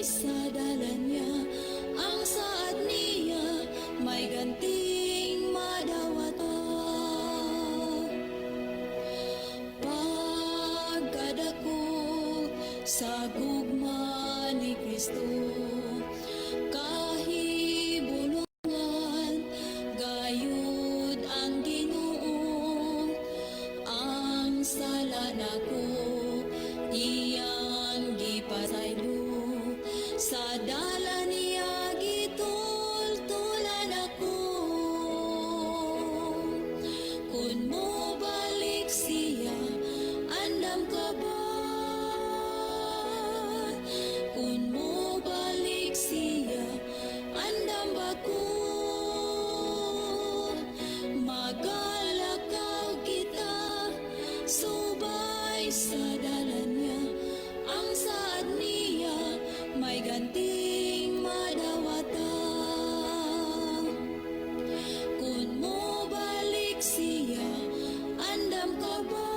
Sa dalan niya. Ang saad niya may ganting madawata. Pagkadako sa gugma ni Kristo, kahibulungan gayud ang Ginoo. Ang sala nako iyang gipasaylo, sa dalan niya gitultulan ako. Kung mobalik siya, andam ka ba? Kung mobalik siya, andam ba ko? Magalakaw kita subay sa dalan niya. Ang saad niya may ganting madawata. Kung mobalik siya, andam ka ba?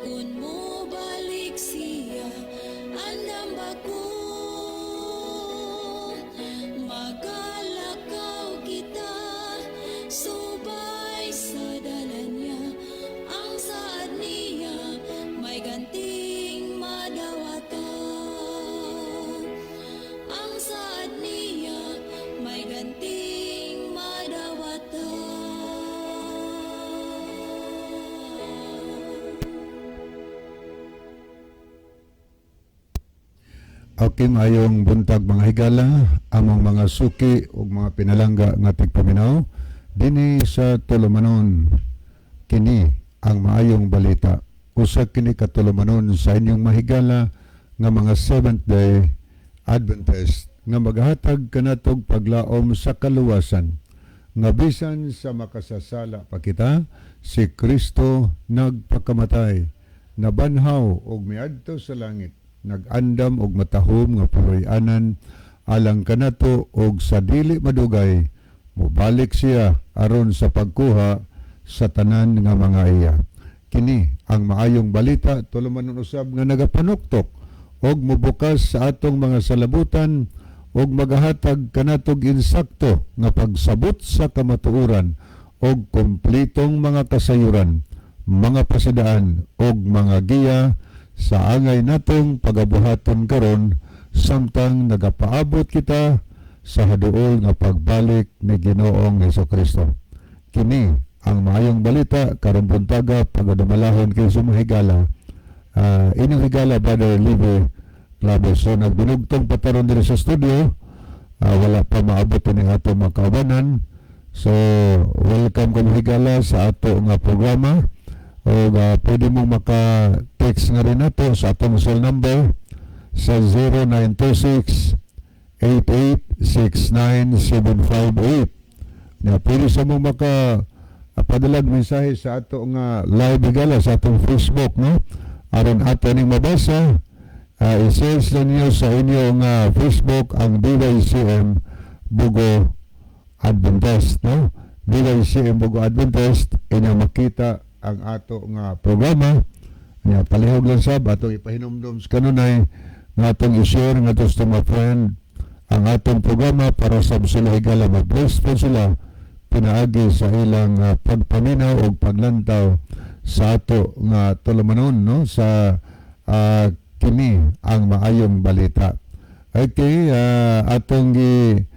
Kung mobalik siya, andam ba ko? Magalakaw kita subay sa dalan niya. Ang saad niya may ganting madawata. Ang saad niya may ganting madawata. Okay, maayong buntag, mga higala, among mga suki ug mga pinalangga nga tigpaminaw dinhi sa Tulumanon. Kini ang maayong balita. Usa kini ka tulumanon sa inyong mahigala nga mga Seventh Day Adventist nga maghatag kanatog paglaom sa kaluwasan nga bisan sa makasasala pa kita, si Kristo nagpakamatay, nabanhaw og miadto sa langit, nag-andam og matahom nga puloy-anan alang kanato, og sa dili madugay mobalik siya aron sa pagkuha sa tanan nga mga iya. Kini ang maayong balita, tulumanon usab nga nagapanuktok og mobukas sa atong mga salabutan og magahatag kanatog insakto nga pagsabot sa kamatuoran og kompletong mga kasayuran, mga pasidaan og mga giya sa angay natong pagabuhaton karon samtang nagapaabot kita sa haduol nga pagbalik ni Ginoong Hesukristo. Kini ang maayong balita karong buntaga, pagadumalahon kay sumahigala. Inyong higala, Brother Libre Clave. So nagbinugtong pa ta ron diri sa studio. Wala pa maabot ni ato mga kaubanan. So welcome kamo, higala, sa ato nga programa. O pwede mong maka-text nga rin nato sa atong cell number sa 0926 8869758. Na pwede sa mong maka padalag mensahe sa ato nga live, higala, sa atong Facebook, no, aron ato ning mabasa. I-search lang niyo sa inyong Facebook ang DYCM Bogo Adventist, no, DYCM Bogo Adventist. Inyong makita ang ato nga programa nya. Palihog lang sab atong ipahinumdom sa kanunay nga atong i-share nga sa mga friend ang atong programa para sa sila, higala, mag-bless po sila pinaagi sa ilang pagpaminaw o paglantaw sa ato nga tulumanon, no, sa kini ang maayong balita. Okay, atong gi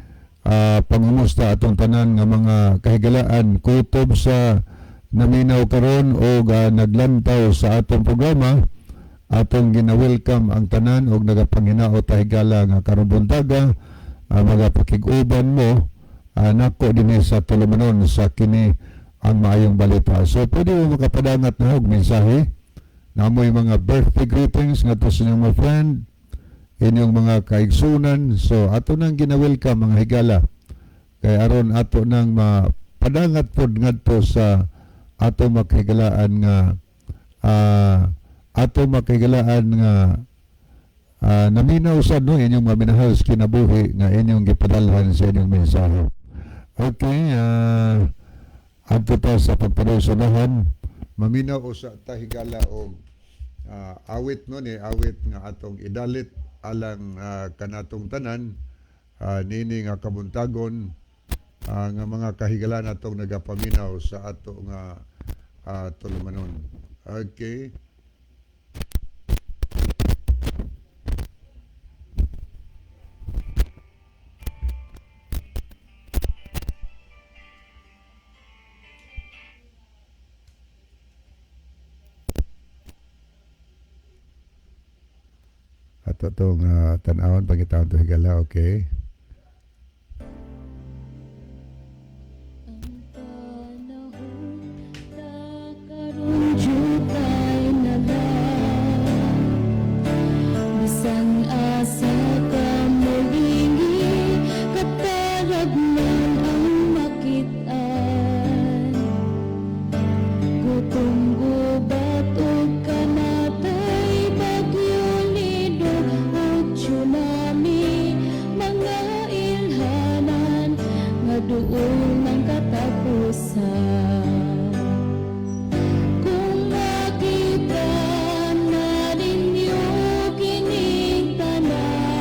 pangumusta atong tanan nga mga kahigalaan kutob sa naminaw karon o naglantaw sa atong programa. Atong gina-welcome ang tanan og nagapanghinaot ta, higala, nga karong buntaga magapakig-uban mo nako dinhi sa tulumanon sa kini ang maayong balita. So pwede mo makapadangat na og mensahe namoy mga birthday greetings ngadto sa inyong mga friend, inyong mga kaigsunan. So ato nang gina-welcome, mga higala, kay aron ato nang mapadangat pod ngadto sa ato makahigalaan nga naminaw sad, no, inyong mga minahal sa kinabuhi nga inyong gipadalhan sa inyong mensahe. Okay, adto ta sa pagpadaysunahan. Maminaw usa ta, higala, og Awit no ni awit nga atong idalit alang kanatong tanan nini nga kabuntagon nga mga kahigala natong nagapaminaw sa ato nga tulumanon. Okay. Ato tong tan-awon, pangitaon to, higala, okay. Ang panahon ta karon jutay na lang. Bisan asa ka molingi, katarag man ang makit-an. Gutom, gubat ug kamatay, bagyo, lindol ug tsunami, mga ilhanan nga duol ng katapusan. Kung makita na ninyo kining tanan,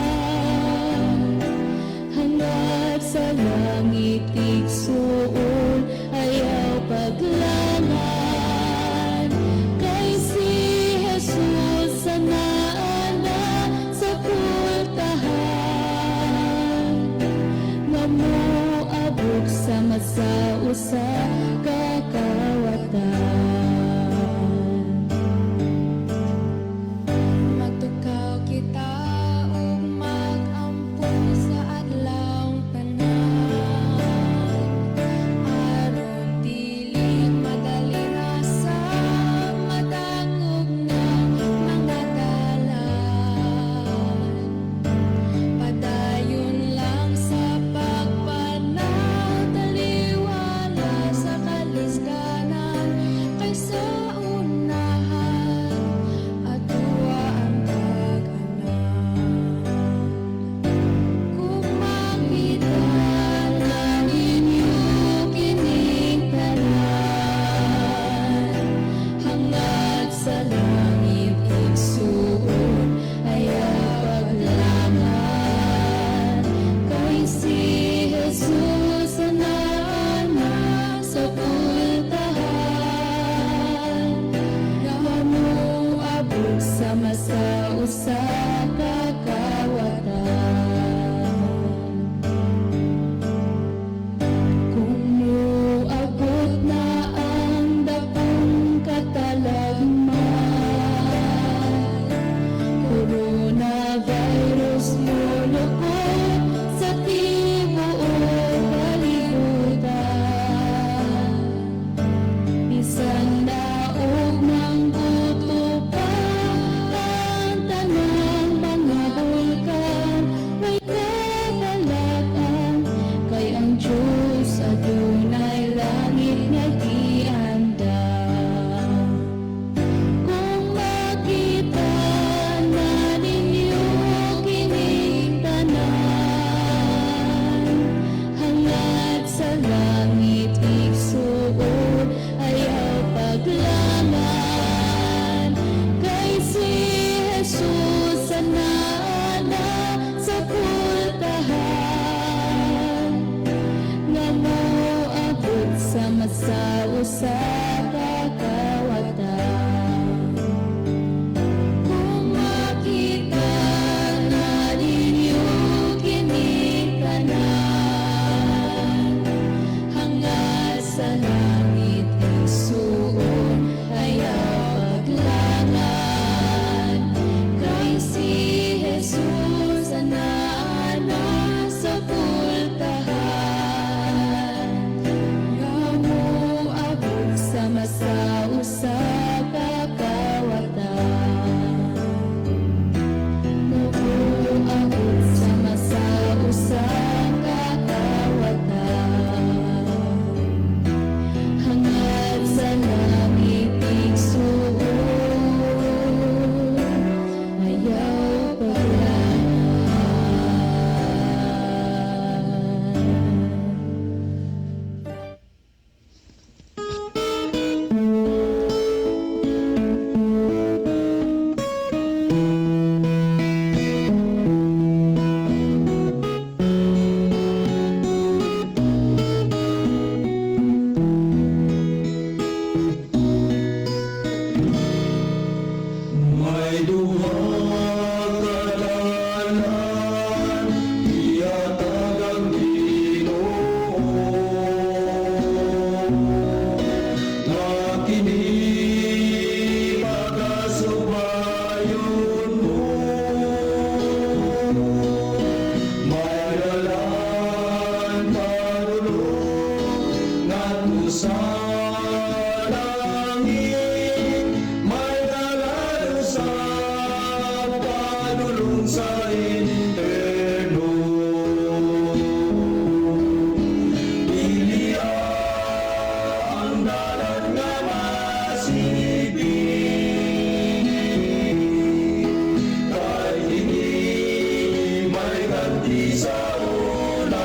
Ganti sa unahan.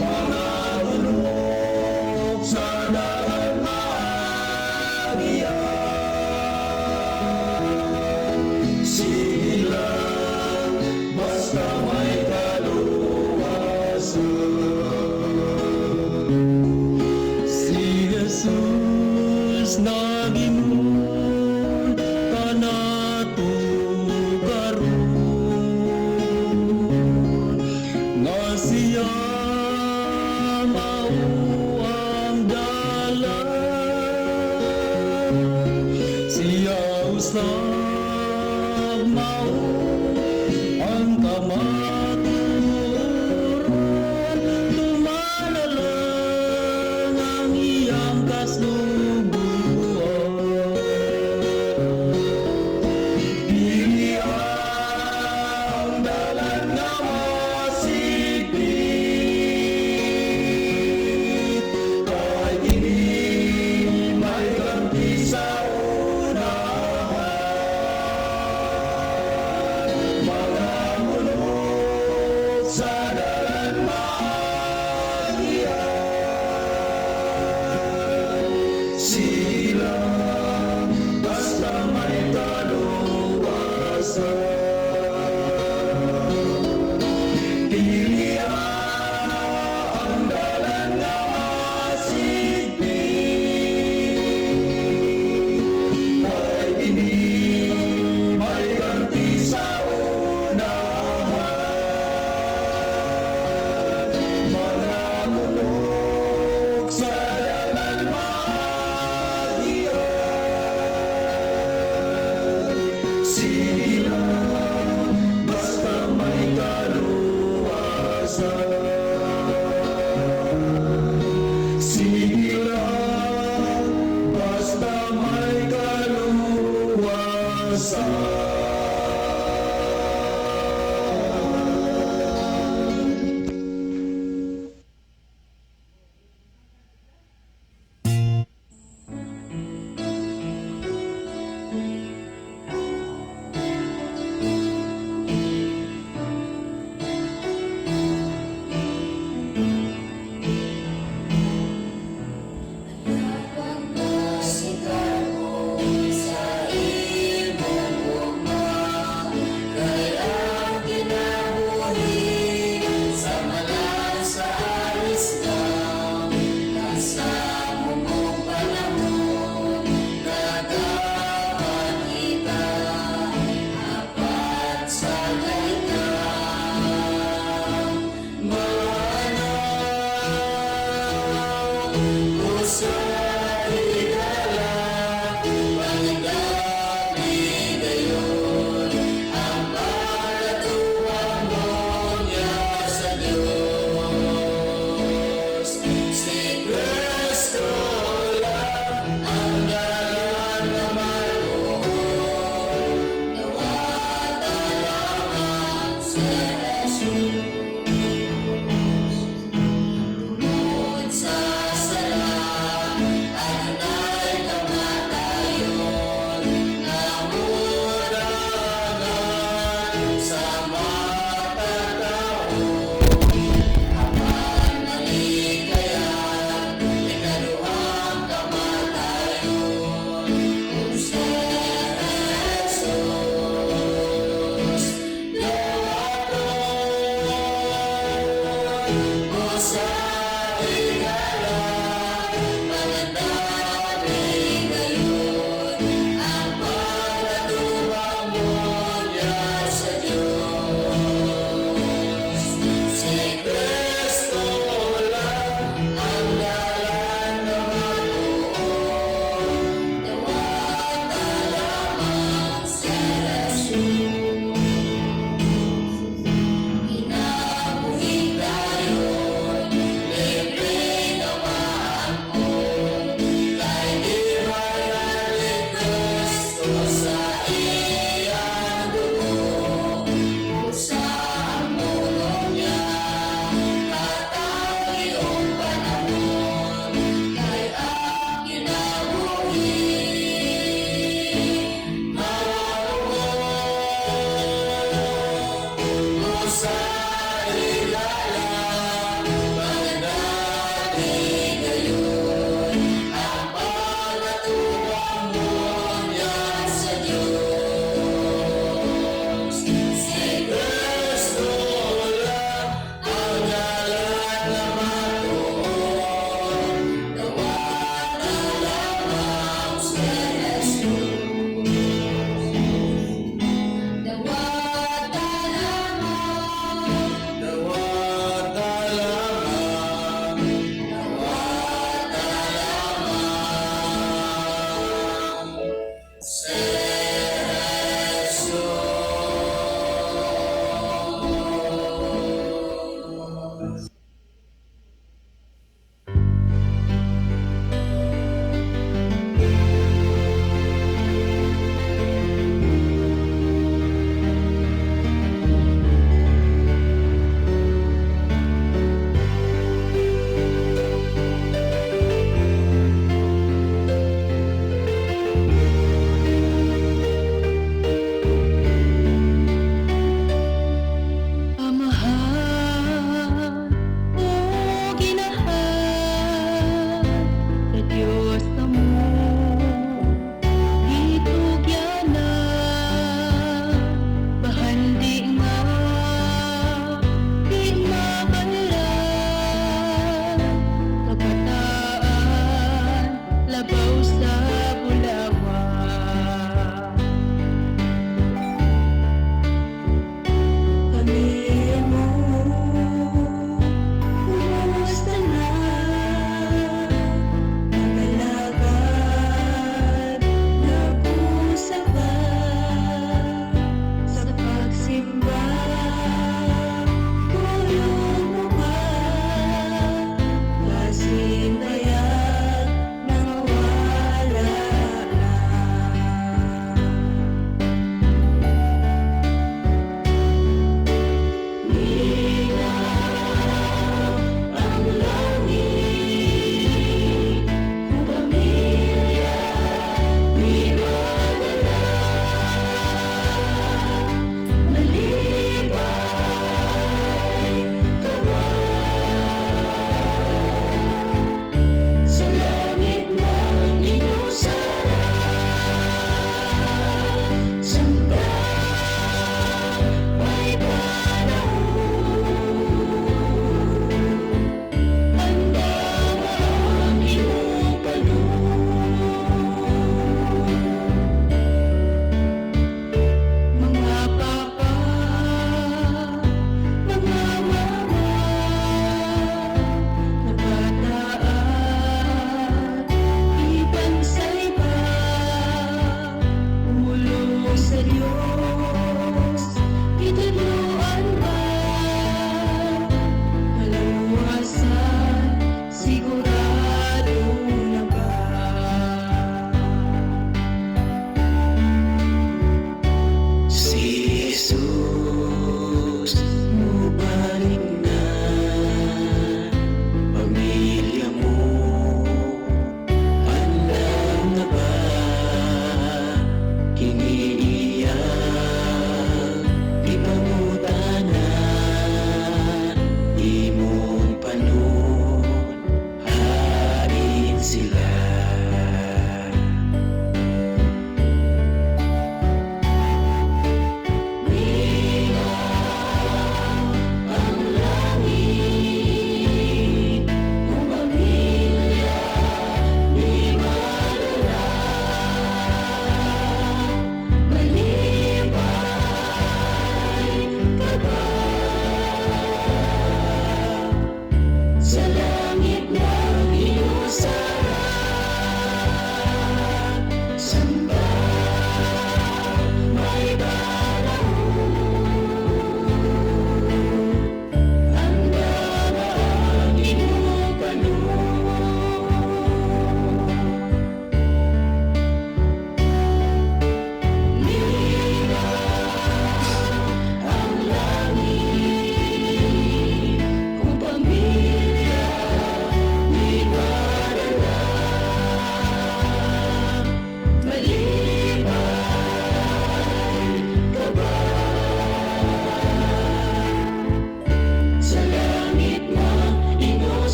Mga bulok sa dalan maagian. Sige lang, basta may kaluwasan. Si Jesus nag-ingon kanato karon nga siya mao ang dalan, siya usab mao ang kamatuoran. Tumana lang ang iyang kasuguan. Kini ang dalan nga masigpit, kay kini may ganti sa unahan.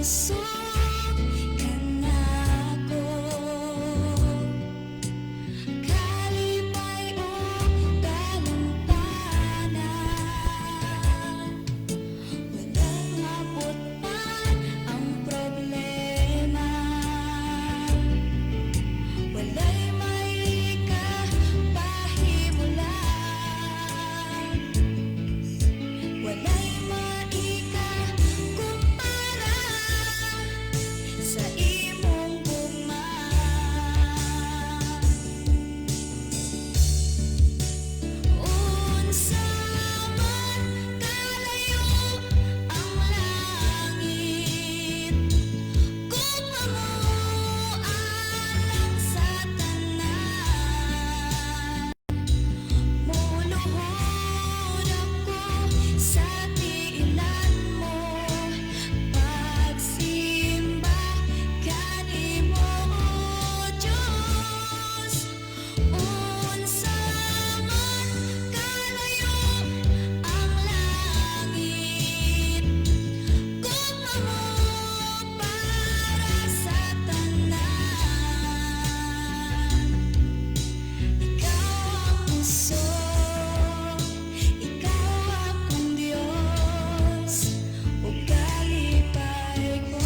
Kusog kanako, kalipay ug kalumpanan. Walang abot man ang problema, walay maikapahimulan, walay maikakumpara sa imong gugma. Unsa man kalayo ang langit, gugma mo alang sa tanan. Muluhod ako sa tiilan mo, pagsimba kanimo, Diyos. Unsa man kalayo ang langit, gugma mo para sa tanan. Ikaw ang kusog, ikaw akong Diyos, ug kalipay ko.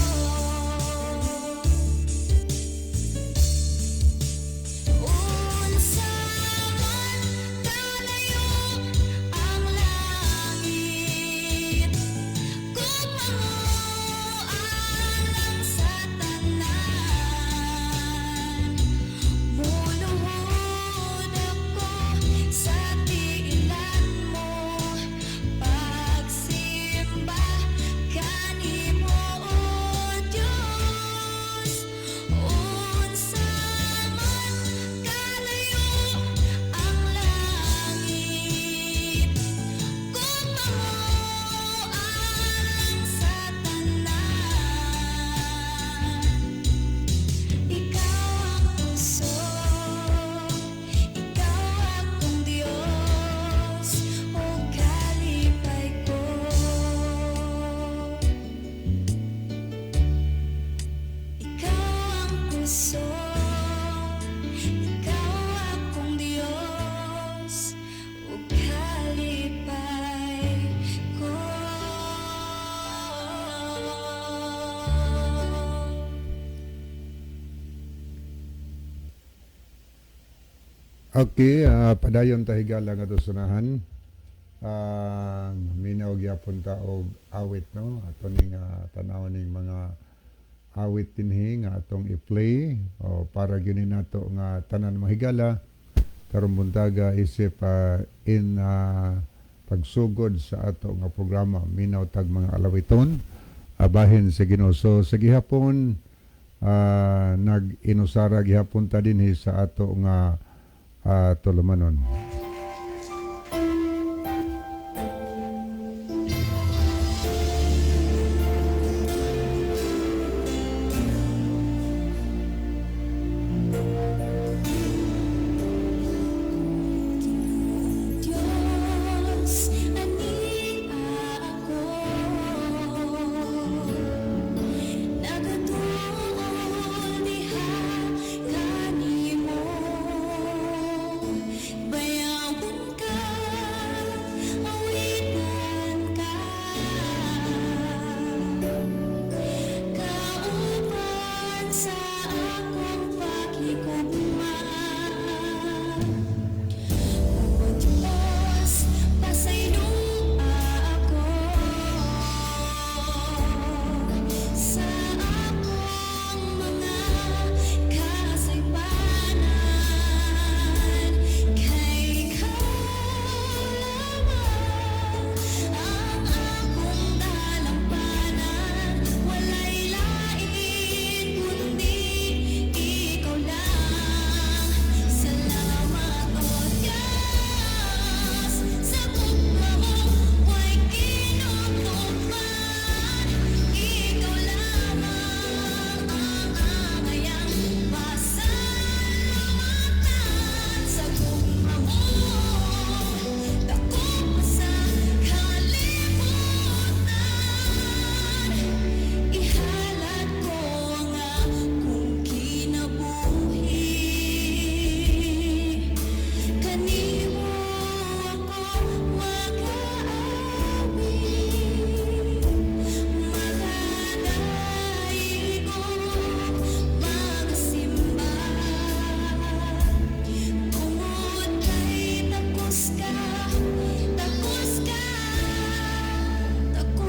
Unsa man kalayo ang langit, gugma mo alang sa tanan. Muluhod ako sa tiilan mo, pagsimba kanimo, Diyos. Unsa man kalayo ang langit, gugma mo alang sa tanan. Ikaw ang kusog, ikaw akong Diyos, ug kalipay ko. Ikaw ang kusog, ikaw akong Diyos, ug kalipay ko. Okay, padayon ta, higala, nga sunahan. Minaw gyapon ta og awit, no. Ato ning tanaw ning mga awit dinhi nga atong i-play o para gyud ni nato nga tanan mahigala karong buntaga isip in pagsugod sa ato nga programa. Minaw tag mga alawiton abahin sa Ginoo. So sa gihapon nag-inusara gihapon ta dinhi sa ato nga tulumanon. Diyos, ani ako, nagatuol diha kanimo.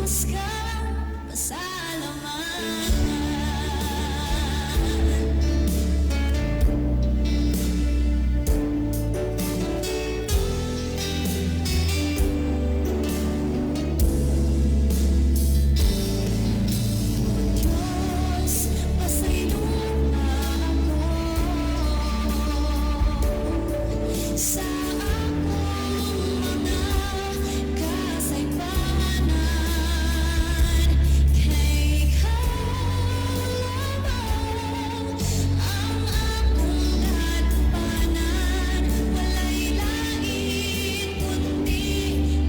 Takos ka pasalamatan. Diyos, pasayloa ako sa akong mga kasaypanan. Kay ikaw lamang ang akong gatpanan. Walay lain kundi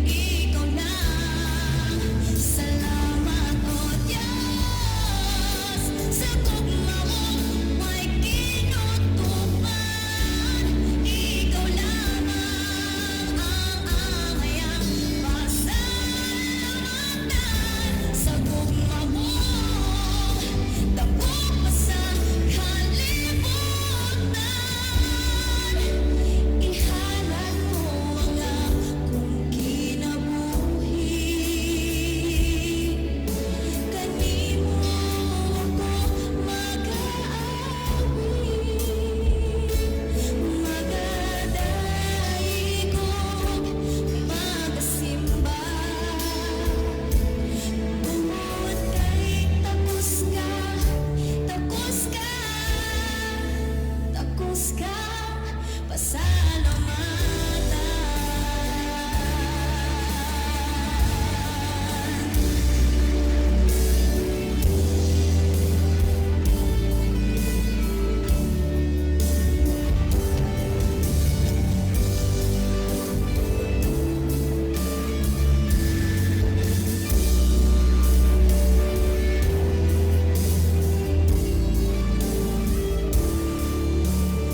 ikaw lang. Salamat, O Diyos, sa gugma mo way kinutuban. Ikaw lamang ang angayang pasalamatan. Sa gugma mo dako pa sa kalibutan. Ihalad ko ang akong kinabuhi. Kanimo ako mag-aawit, magadayeg, magasimba. Tungod kay takos ka, takos ka, takos ka pasalamatan.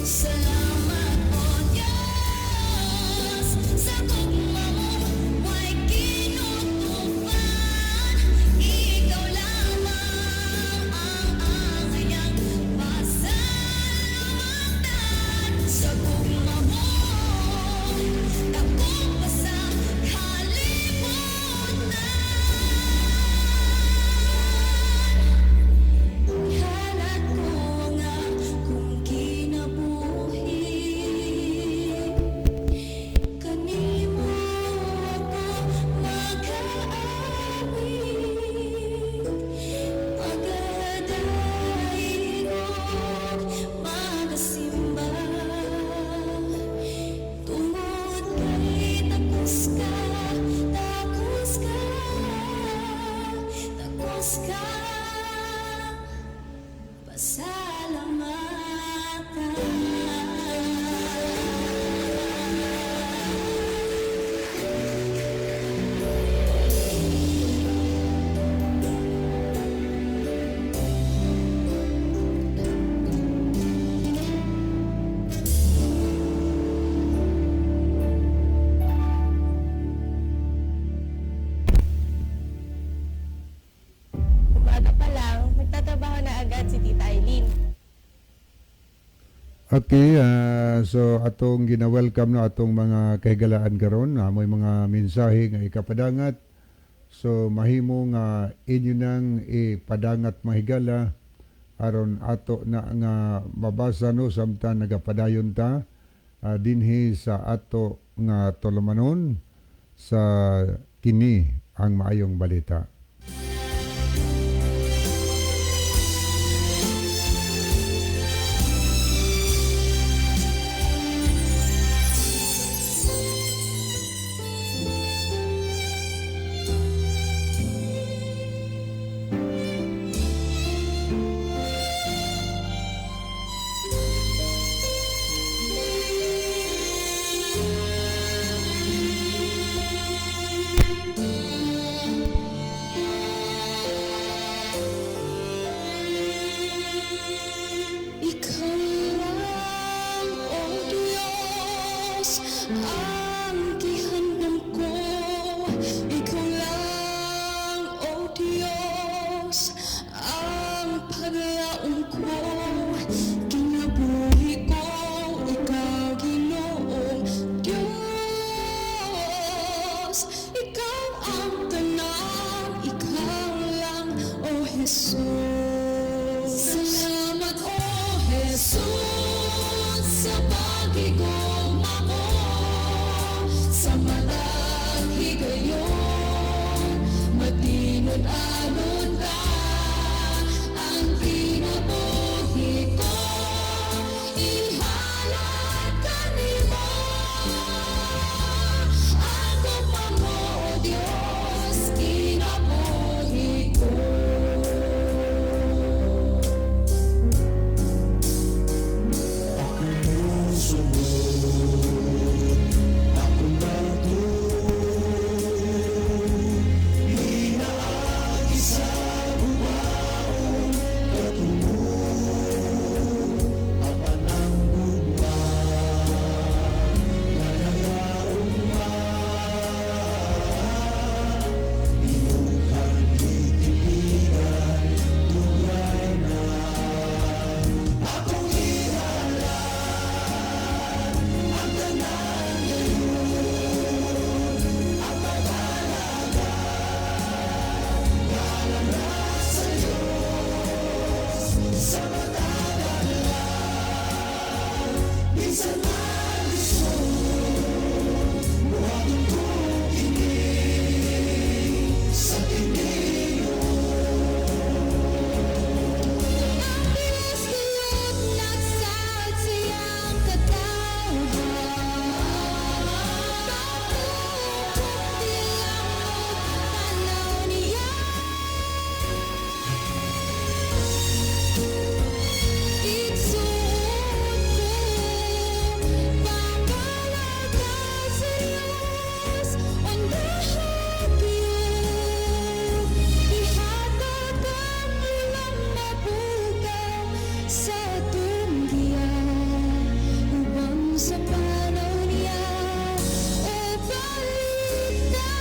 Salamat, O Diyos, sa gugma mo way kinutuban. Ikaw lamang ang angayang pasalamatan. Sa gugma mo dako pa sa kalibutan. Ihalad ko ang akong kinabuhi. Kanimo ako mag-aawit, magadayeg, magasimba. Tungod kay takos ka, takos ka, takos ka pasalamatan. Umaga pa lang, nagtatrabaho na agad si Tita Eileen. Okay, so atong gina-welcome na atong mga kahigalaan karon, amoy mga mensahe nga ikapadangat. So mahimo nga inyo nang ipadangat, mga higala, aron ato na nga mabasa, no, samtang nagapadayon ta dinhi sa ato nga tulumanon sa Kini ang Maayong Balita. Jesus. Salamat, O Jesus, sa paghigugma mo sa matag higayon, matinud-anon ka. Ang kinabuhi ko, ihalad kanimo. Ako pa mo, O Diyos, kinabuhi ko. Ako sunod, ako matuod, Pinaagi sa gubaong katulog, apan ang gugma nga nagaugma, Imuhang gitipigan, dugay na. Akong ihalad ang tanan ngayon, ang pag-alagad ngalan na sa Diyos, sa matag adlaw, bisan malisod, buhaton ko kini sa tinuod. Ang bilis gayud nagsaad sa iyang katawhan. Patukod lang og tanaw niya. Igsuon ko, pangalaga sa Diyos, undaha gyud. Ihatag ang ilang mabugaw sa atong giya, ubang sa panaw niya o balita.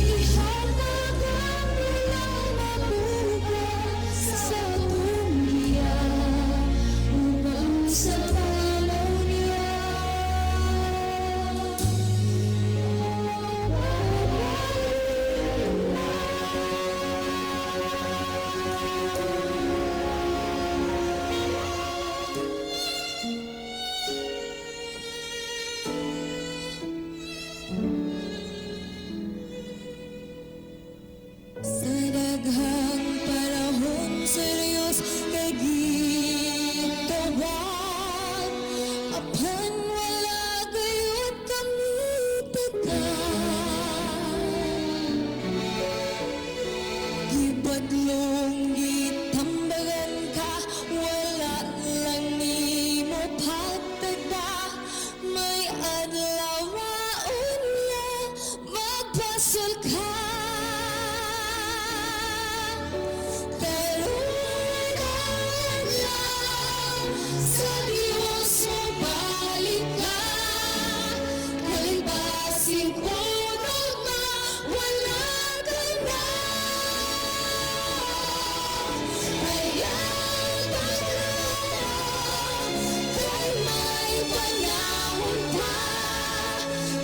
Ihatag ang ilang mabugaw sa atong giya, ubang sa panaw niya o balita. Sa daghang panahon sa Diyos kay gitawag, apan wala gayud kami tagaan. Gibadlong gitambagan ka, wala lang nimo pagtagda. May adlaw unya magpasol ka. Karon adlaw sa Dios mobalik ka, kay basin kunog wala ka na. Kaya paglaom, kay may panahon pa,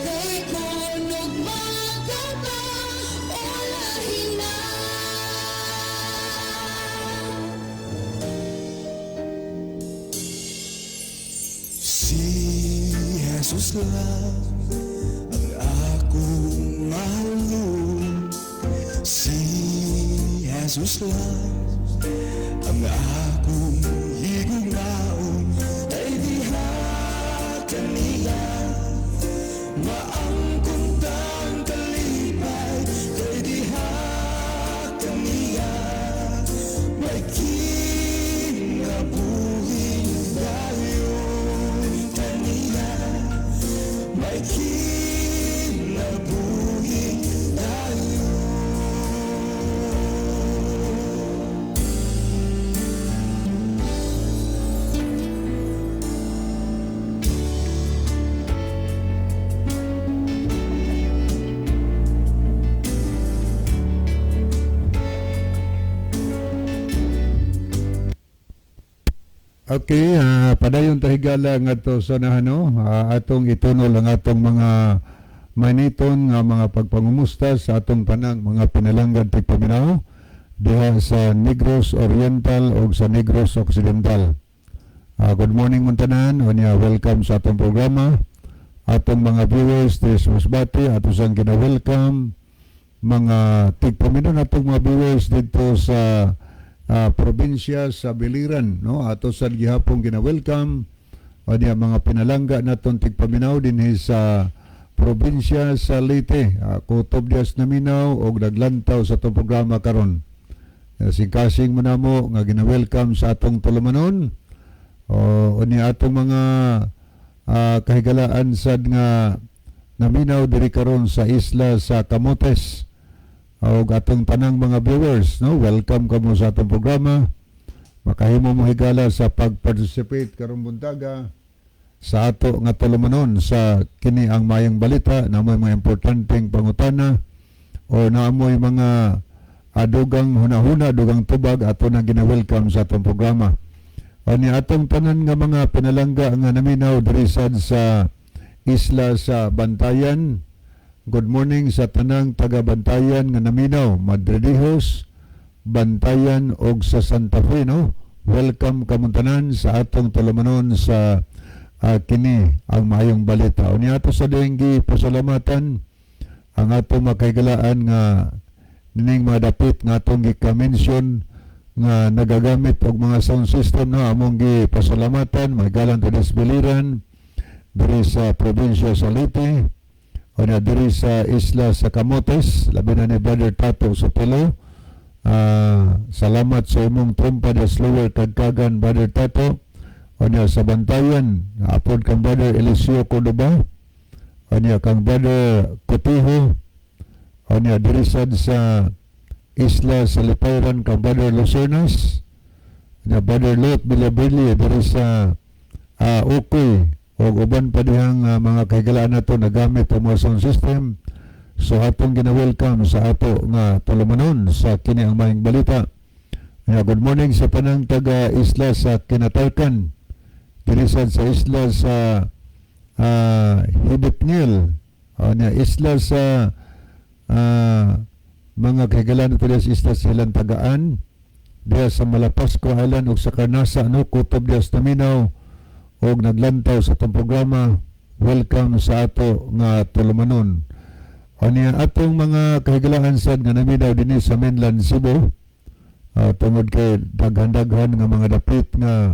kay kunog magkaba o lahi na. Si Jesus lang ang akong mahalon, si Jesus lang ang akong higugnaon, kay diha kaniya maangkon tang kalipay, kay diha kaniya may kinabuhing dayon, kaniya may kinabuhing dayon. Okay, padayon ta, higala, ngadto sa nahano, atong itunol ang atong mga maniton nga mga pagpangumusta sa atong tanang mga pinalangga tigpaminaw diha sa Negros Oriental o sa Negros Occidental. Good morning mong tanan, unya welcome sa atong programa. Atong mga viewers diri sa Masbate, ato sang gina-welcome mga tigpaminaw natong mga viewers dito sa probinsya sa Biliran, no, ato sa gihapon gina-welcome unya mga pinalangga naton tigpaminaw dinhi sa probinsya sa Leyte, kutob dias naminaw og naglantaw sa atong programa karon. Kasing-kasing mo namo nga gina-welcome sa atong tulumanon o unya atong mga kahigalaan sad nga naminaw diri karon sa isla sa Camotes og atong tanang mga viewers, no, welcome kamo sa atong programa. Makahimo mo, higala, sa pag-participate karong buntaga sa ato nga tulumanon sa kini ang Maayong Balita. Namoy mga importanteng pangutana o naamoy mga dugang hunahuna, dugang tubag, ato na gina-welcome sa atong programa. Ani atong tanan nga mga pinalangga nga naminaw diri sad sa isla sa Bantayan. Good morning sa tanang taga Bantayan nga naminaw, Madridijos, Bantayan og sa Santa Fe, no? Welcome kamong tanan sa atong tulumanon sa kini ang Maayong Balita. Unya ato sa denggi pasalamatan ang atong makaigalaan nga nining mga dapit nga atong gika-mention nga nagagamit og mga sound system, no, among gipasalamatan magalan to Biliran diri sa probinsya sa Leyte o na diri sa isla sa Camotes, labi na ni Brother Tato Sotelo. Salamat sa imong trompa des Lower Kagkagan, Brother Tato. O niya sa Bantayan, apod kang Brother Eliseo Cordoba, o niya kang Brother Cotijo, o niya diri sad sa isla sa Lipayran kang Brother Lucernas, niya Brother Lot Villabili diri sa Ukoy o uban pa dihang mga kahigalaan nato nagamit ang mga sound system. So atong gina-welcome sa ato nga tulumanon sa kini ang Maayong Balita. Yeah, good morning sa tanang taga isla sa Kinatarkan, diri sad sa isla sa Hibitngil, niya isla sa mga kahigalaan nato sa isla sa Hilantagaan, diya sa Malapascua Island ug sa Carnasa, no, kutob diya sa naminaw og naglantaw sa atong programa. Welcome sa ato nga tulumanon. Unya atong mga kahigalaan sad nga naminaw dinhi sa mainland Cebu, tungod kay daghan-daghan nga mga dapit nga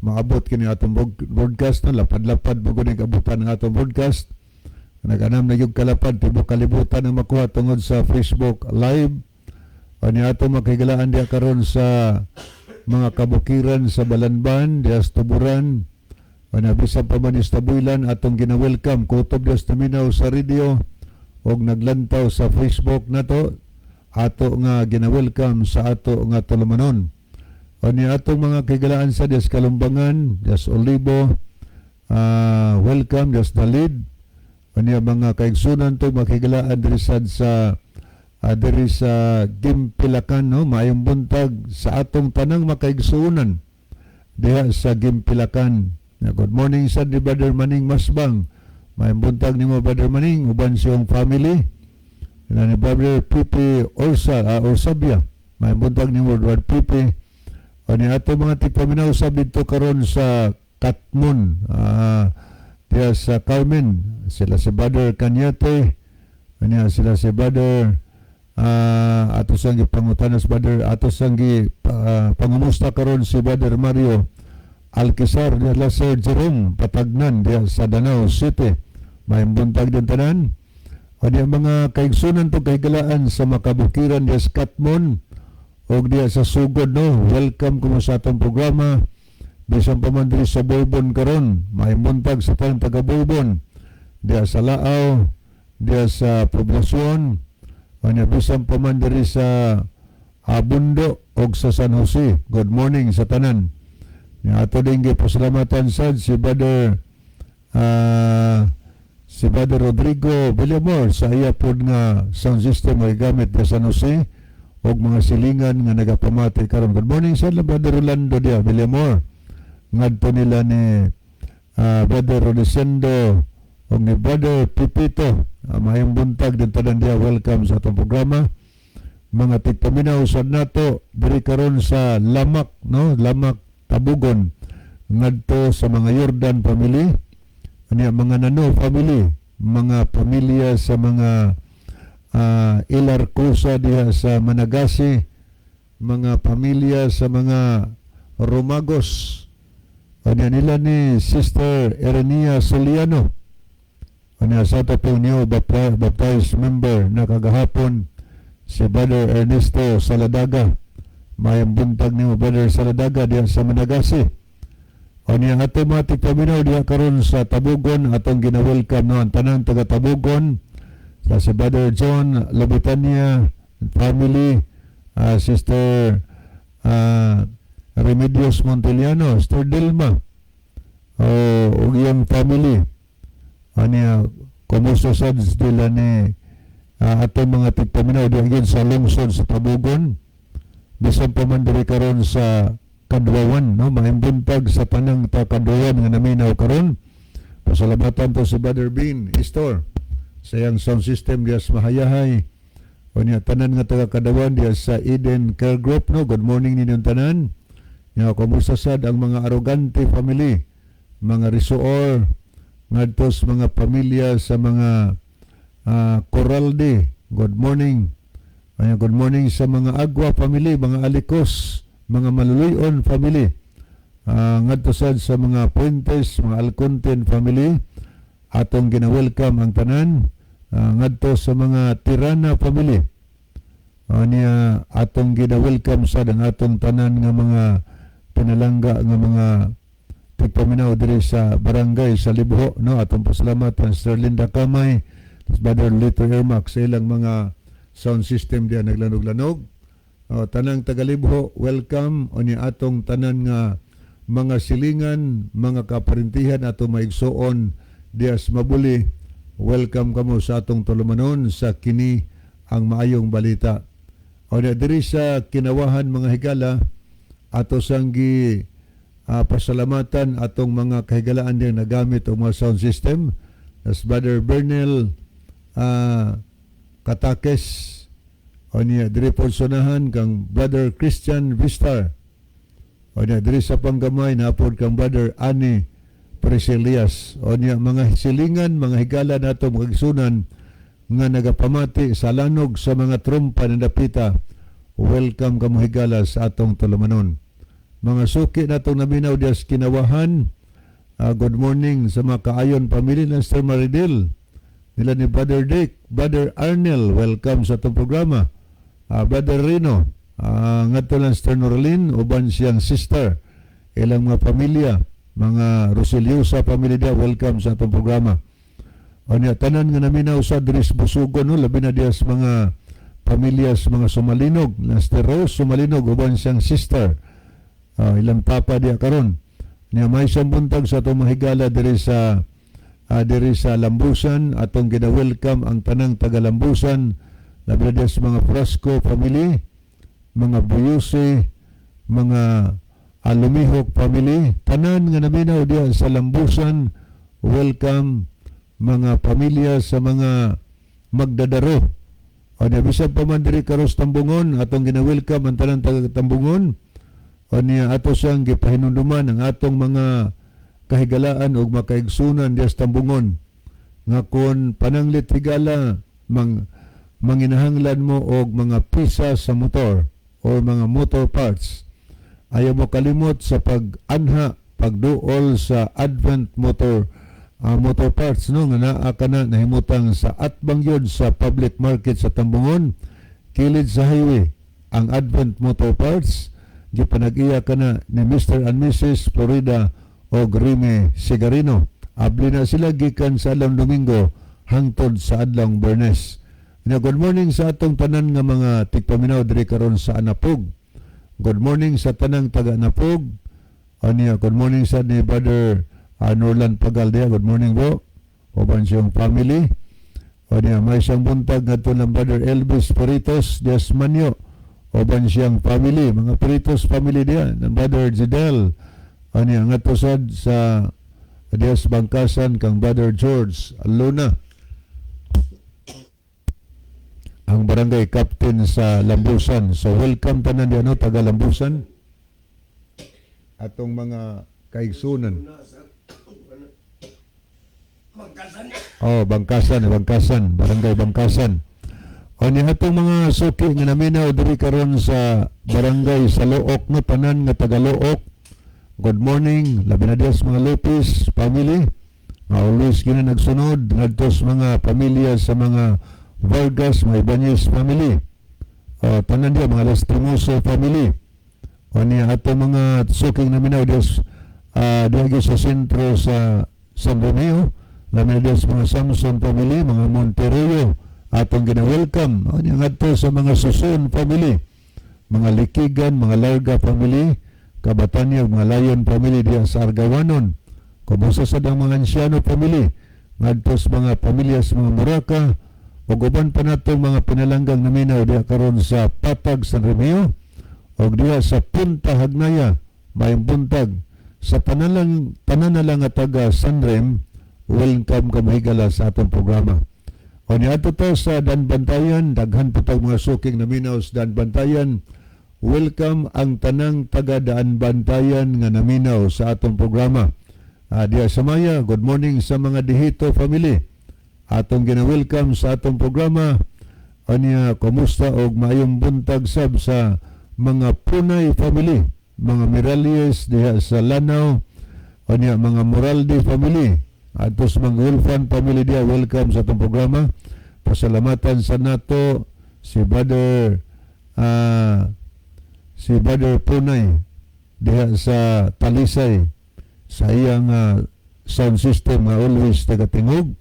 maabot kini atong broadcast, no, lapad-lapad mo gud abutan ang atong broadcast. Naganam na yung kalapad tibuok kalibutan ang makuha tungod sa Facebook Live. Unya atong makahigalaan diya karon sa mga kabukiran sa Balanban, diya sa Tuburan, unya bisan pa man sa Tabuilan, atong gina-welcome kutob diya sa naminaw sa radio og naglantaw sa Facebook nato, ato nga gina-welcome sa ato nga tulumanon. Unya atong mga kahigalaan sa dias Kalumbangan, dias Olibo, welcome dias Dalid. Unya mga kaigsunan to makigalaan diri sad sa diri sa Gimpilakan, no, maayong buntag sa atong tanang makaigsuonan diha sa Gimpilakan. Na good morning sa ni Brother Maning Masbang. Maayong buntag nimo, Brother Maning, uban siyang family. Na ni Brother Pipi Orsa, Orsabia. Maayong buntag nimo, Brother Pipi. O ni ato mga tigpaminaw sab dito karon sa Katmon, diya sa Carmen, sila si Brother Cañete, anya sila si Brother ato sang gipangutanas Brother, ato sang gi pangumusta karon si Brother Mario Alquizar diya, Sir Jerome Patagnan diya sa Danao City. Maayong buntag din tanan. O diya mga kaigsunan to kahigalaan sa makabukiran diya sa Katmon og diya sa Sugod, no. Welcome kumo sa atong programa. Bisan pa man diri sa Boybon karon, maayong buntag sa tanang taga Boybon. Diya sa Laaw, diya sa Poblasyon, unya bisan pa man diri sa Abundo og sa San Jose. Good morning sa tanan. Ya, ato din gipasalamatan sad si Brother Rodrigo Villamor sa iya pod nga sound system nga gamit sa San Jose og mga silingan nga nagapamati karon. Good morning sa Brother Rolando dia Villamor. Ngadto nila ni Brother Rodesendo ug ni Brother Pipito. Maayong buntag din tanan diha, welcome sa atong programa. Mga tigpaminaw sad nato diri karon sa Lamak, no, Lamak, Tabugon, ngadto sa mga Jordan family, anya mga Nano family, mga pamilya sa mga Ilar Kusa diha sa Managasi, mga pamilya sa mga Romagos, anya nila ni Sister Erenia Soliano, anya sa ato pong new baptized member na kagahapon, si Brother Ernesto Saladaga. Maayong buntag nimo, Brother Saladaga, diha sa Managasi. Anya ato mga tigpaminaw diha karon sa Tabugon, atong gina-welcome, no, ang tanang taga Tabugon, sa si Brother John Lobitania family, Sister Remedios Monteliano, Sister Dilma ug iyang family. Anya kumusta sad sila ni atong mga tigpaminaw diha gyud sa lungsod sa Tabugon, bisan pa man diri karon sa Kadwawan, no. Maayong buntag sa tanang ta Kadwawan nga naminaw karon. Pasalamatan to si Brother Bean Store sa iyang sound system diha sa Mahayahay. Unya tanan nga taga Kadawan diha sa Eden Care Group, no, good morning ninyong tanan. Nya kumusta sad ang mga Arrogante family, mga Risuor, ngadto sa mga pamilya sa mga Coralde, good morning. Ayan, good morning sa mga Agua family, mga Alikos, mga Maluluyon family. Ngadto sad sa mga Puentes, mga Alconten family, atong gina-welcome ang tanan. Ngadto sa mga Tirana family. Niya atong gina-welcome sad ang atong tanan nga mga pinalangga nga mga tigpaminaw diri sa barangay sa Libho, no. Atong pasalamatan Sir Linda Kamay, Brother Lito Ermac sa ilang mga sound system diya naglanog-lanog. O, tanang tagalibho, welcome. Unya atong tanan nga mga silingan, mga kaparintihan ato maigsuon diya sa Mabuli, welcome kamo sa atong tulumanon sa Kini ang Maayong Balita. O diri sa Kinawahan, mga higala, ato sang gi pasalamatan atong mga kahigalaan diyang nagamit og mga sound system as Brother Bernel Katakes, o niya diri po sunahan kang Brother Christian Vistar, o niya diri sa panggamay napod kang Brother Ani Priscilias. O niya mga silingan, mga higala nato, mga igsunan nga nagapamati sa lanog sa mga trumpa na dapita, welcome kamo, higala, sa atong tulumanon. Mga suki natong naminaw diya sa Kinawahan, good morning sa mga Kaayon pamilya ng Sir Maridel nila ni Brother Dick, Brother Arnel, welcome sa atong programa. Brother Rino, ngadto lang Sister Norlin uban siyang sister, ilang mga pamilya, mga Rosiliosa pamilya diya, welcome sa atong programa. O niya, tanan nga naminaw sa diri sa Busugon, no, labi na diya sa mga pamilya sa mga Sumalinog, na Sister Rose Sumalinog uban siyang sister, ilang papa diya karon. Niya may isang buntag sa atong mahigala diri sa Lambusan, atong gina-welcome ang tanang taga Lambusan, labi na diya sa mga Frasco family, mga Buyuse, mga Alumihok family, tanan nga naminaw diya sa Lambusan, welcome. Mga pamilya sa mga Magdadaro. O niya, bisan pa man diri karos Tambungon, atong gina-welcome ang tanang taga Tambungon. O niya ato siyang gipahinumduman ang atong mga kahigalaan ug makaigsunan diya sa Tambungon nga kon pananglit, higala, manginahanglan mo og mga pisa sa motor or mga motor parts, ayaw mo kalimot sa pag-anha, pagduol sa Advent Motor Parts, no, nga naa kana nahimutang sa atbang yun sa public market sa Tambungon, kilid sa highway. Ang Advent Motor Parts gipanag-iya kana ni Mr. and Mrs. Florida o Rime Sigarino. Abli na sila gikan sa adlawng Domingo hangtod sa adlawng Bernes. Nya, good morning sa atong tanan nga mga tigpaminaw diri karon sa Anapog. Good morning sa tanang taga Anapog. Anya, good morning sa ni Brother Norland Pagaldia. Good morning, bro. Uban siyang family. Anya, may isang buntag ngadto ng Brother Elvis Peritos Dias Manyo. Uban siyang family. Mga Peritos family diya. Ng Brother Jidel. Ani ang ato sad sa Dias Bangkasan kang Brother George Luna, ang barangay captain sa Lambusan. So welcome tanan diyan, no, taga Lambusan. Atong mga kaigsunan. Oh, Bangkasan, Bangkasan, Barangay Bangkasan. O niya atong mga suki nga naminaw diri karon sa Barangay sa Looc, no, tanan nga taga Looc. Good morning, labi na diya sa mga Lopez family. Nga always gina nagsunod ngadto sa mga pamilya sa mga Vargas, mga Ibanez family. O, tanan diya mga Lastimoso family. O niya atong mga suking naminaw diya diya sa sentro sa San Romeo. Labi na diya sa mga Samson family, mga Monterrey, atong gina-welcome. O niya ngadto sa mga Susun family, mga Likigan, mga Larga family, Kabatanyag, mga Lion family diya sa Argawanon. Kumusta sa dang mga Anciano family, ngadto sa mga pamilya sa mga Muraka, ug uban pa natong mga pinalanggang naminaw diya karon sa Patag San Romeo, ug diya sa Punta Hagnaya, mayong buntag. Sa tanalang tanan na lang nga taga Sanrem, welcome ka mahigala sa atong programa. O niadto to sa Danbantayan, daghan po tag mga suking naminaw sa Danbantayan. Welcome ang tanang taga Daanbantayan nga naminaw sa atong programa. Diya sa Maya, good morning sa mga Dihito family. Atong gina-welcome sa atong programa. Anya, kumusta og maayong buntag sab sa mga Punay family, mga Miralles diha sa Lanao, anya mga Moralde family, ato sa mga Ulfan family diha, welcome sa atong programa. Pasalamatan sa nato si Brother Punay diha sa Talisay sa iyang sound system nga always tagatingog.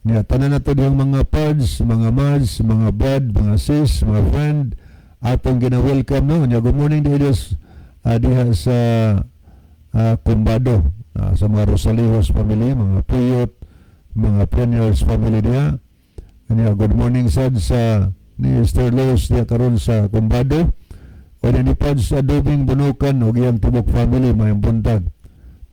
Niya tanan nato dihang mga pads, mga mads, mga bud, mga sis, mga friend, atong gina-welcome, no. Nya good morning diha diha sa Kumbado, sa mga Rosalejos family, mga Puyot, mga Pioneers family diha. Nya good morning sad sa ni Esther Los diha karon sa Kumbado. O ni Pads sa Adobing Bunukan og iyang tibok family, mayong buntag.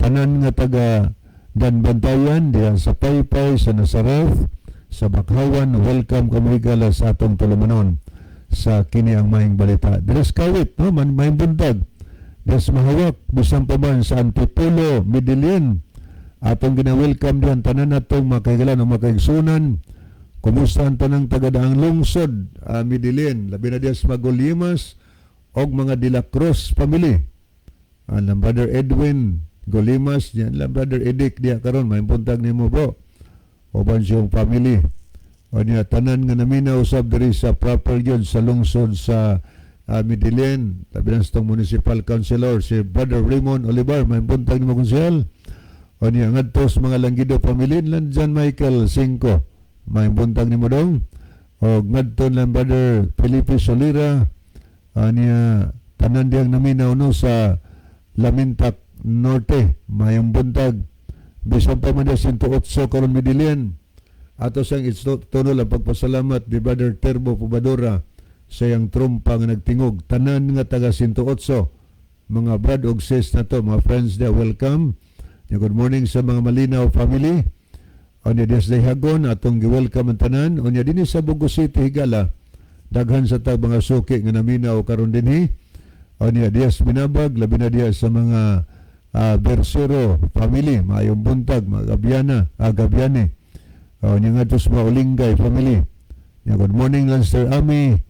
Tanan nga taga Danbantayan diha sa Paypay, sa Nazareth, sa Bakhawan, welcome kamo higala sa atong tulumanon sa kini ang maayong balita. Diri sa Kawit, no, man mayong buntag. Diri sa Mahawak, bisan pa man sa Antipolo, Medellin, atong gina-welcome diyan tanan natong makaigalan o makaigsunan. Kumusta ang tanang taga-daang lungsod, Medellin, labi na diya sa Magolimas og mga De La Cruz family. Ang Brother Edwin Golimas, diyan lang Brother Edic diya karon, may buntag nimo, bro. Uban siyang family. O niya tanan nga naminaw usab diri sa proper gyud sa lungsod sa Medellin, labi na sa itong municipal councilor si Brother Raymond Olivar, may buntag nimo, konsehal. O niya ngadto sa mga Langgido family lan John Michael Cinco. May buntag nimo dong. O ngadto lang Brother Felipe Solira, aniya tanan diyang naminaw, no, sa Lamintak Norte, mayong buntag. Bisan pa man diya 108 karon Medellin. Ato siyang ituno ang pagpasalamat ni Brother Terbo Pubadora sa iyang trumpa nga nagtingog. Tanan nga taga 108, mga brad og sis na to, mga friends dia, welcome. Ya, good morning sa mga Malinaw family. Unya diya sa Hagon, atong gi-welcome ang tanan. Unya dinhi sa Bogo City higala, daghan sa tag mga suki nga naminaw karon dinhi. Unya diya sa Binabag, labi na diya sa mga Bersero family, maayong buntag, mga Gabiana, Gabiane. Unya ngadto sa mga Ulinggay family. Ya, good morning lang Sir Ami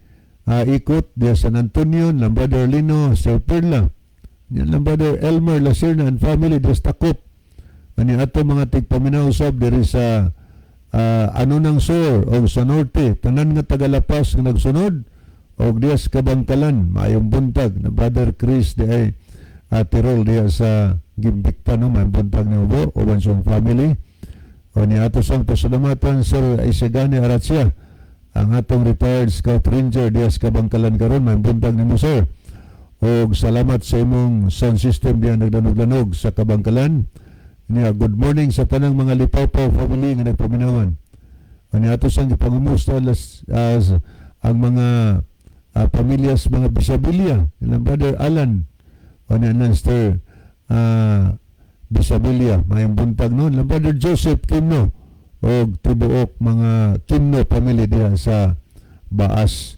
Ikot diya San Antonio, lang Brother Lino, Sir Perla. Yan lang Brother Elmer Lacerna and family diya sa Takop. Ani ato mga tigpaminaw usab diri sa ano ng Sur o sa Norte, tanan nga taga-Lapas nga nagsunod og diya sa Kabangkalan, maayong buntag na Brother Chris di ay Tirol diya sa Gimbikta, no, maayong buntag ni ubo uban sa family. O ni ato sang pasalamatan Sir Isagani Aratsia, ang atong retired Scout Ranger diya sa Kabangkalan karon, maayong buntag nimo, sir. Og salamat sa imong sound system diya nagdanog-danog sa Kabangkalan. Niya, good morning sa tanang mga Lipawpaw family nga nagpaminawan. Ani ato sang gipangumusta las ang mga pamilya sa mga Bisabilia, ilang Brother Alan, o niya Sister Bisabilia. Maayong buntag noon lang Brother Joseph Kimno og tibuok mga Kimno family diha sa Baas.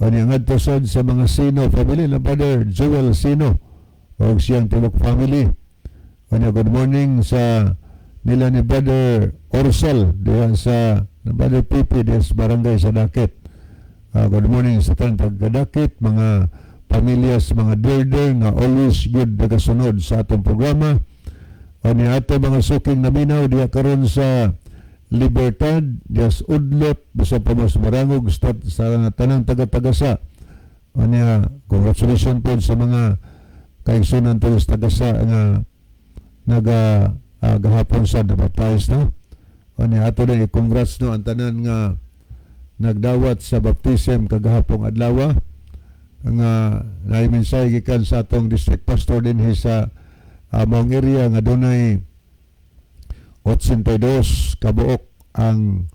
Unya ngadto sad sa mga Sino family, lang Brother Joel Sino og siyang tibuok family. Unya good morning sa nila ni Brother Orsel diha sa Brother Pipi diha sa Barangay sa Dakit. Good morning sa tanang taga-Dakit, mga pamilya sa mga Derder nga always good nagasunod sa atong programa. Unya ato mga suking naminaw diha karon sa Libertad, diha sa Udlot, bisan pa mas Marangog, sa tanang taga-Tagasa. Unya congratulations po sa mga kaigsunan to sa Tagasa nga naga gahapon sa nabaptize, no. Unya ato na i-congrats, no, ang tanan nga nagdawat sa baptism kagahapong adlaw nga naay mensahe gikan sa atong district pastor dinhi sa among area nga dunay 82 kabuok ang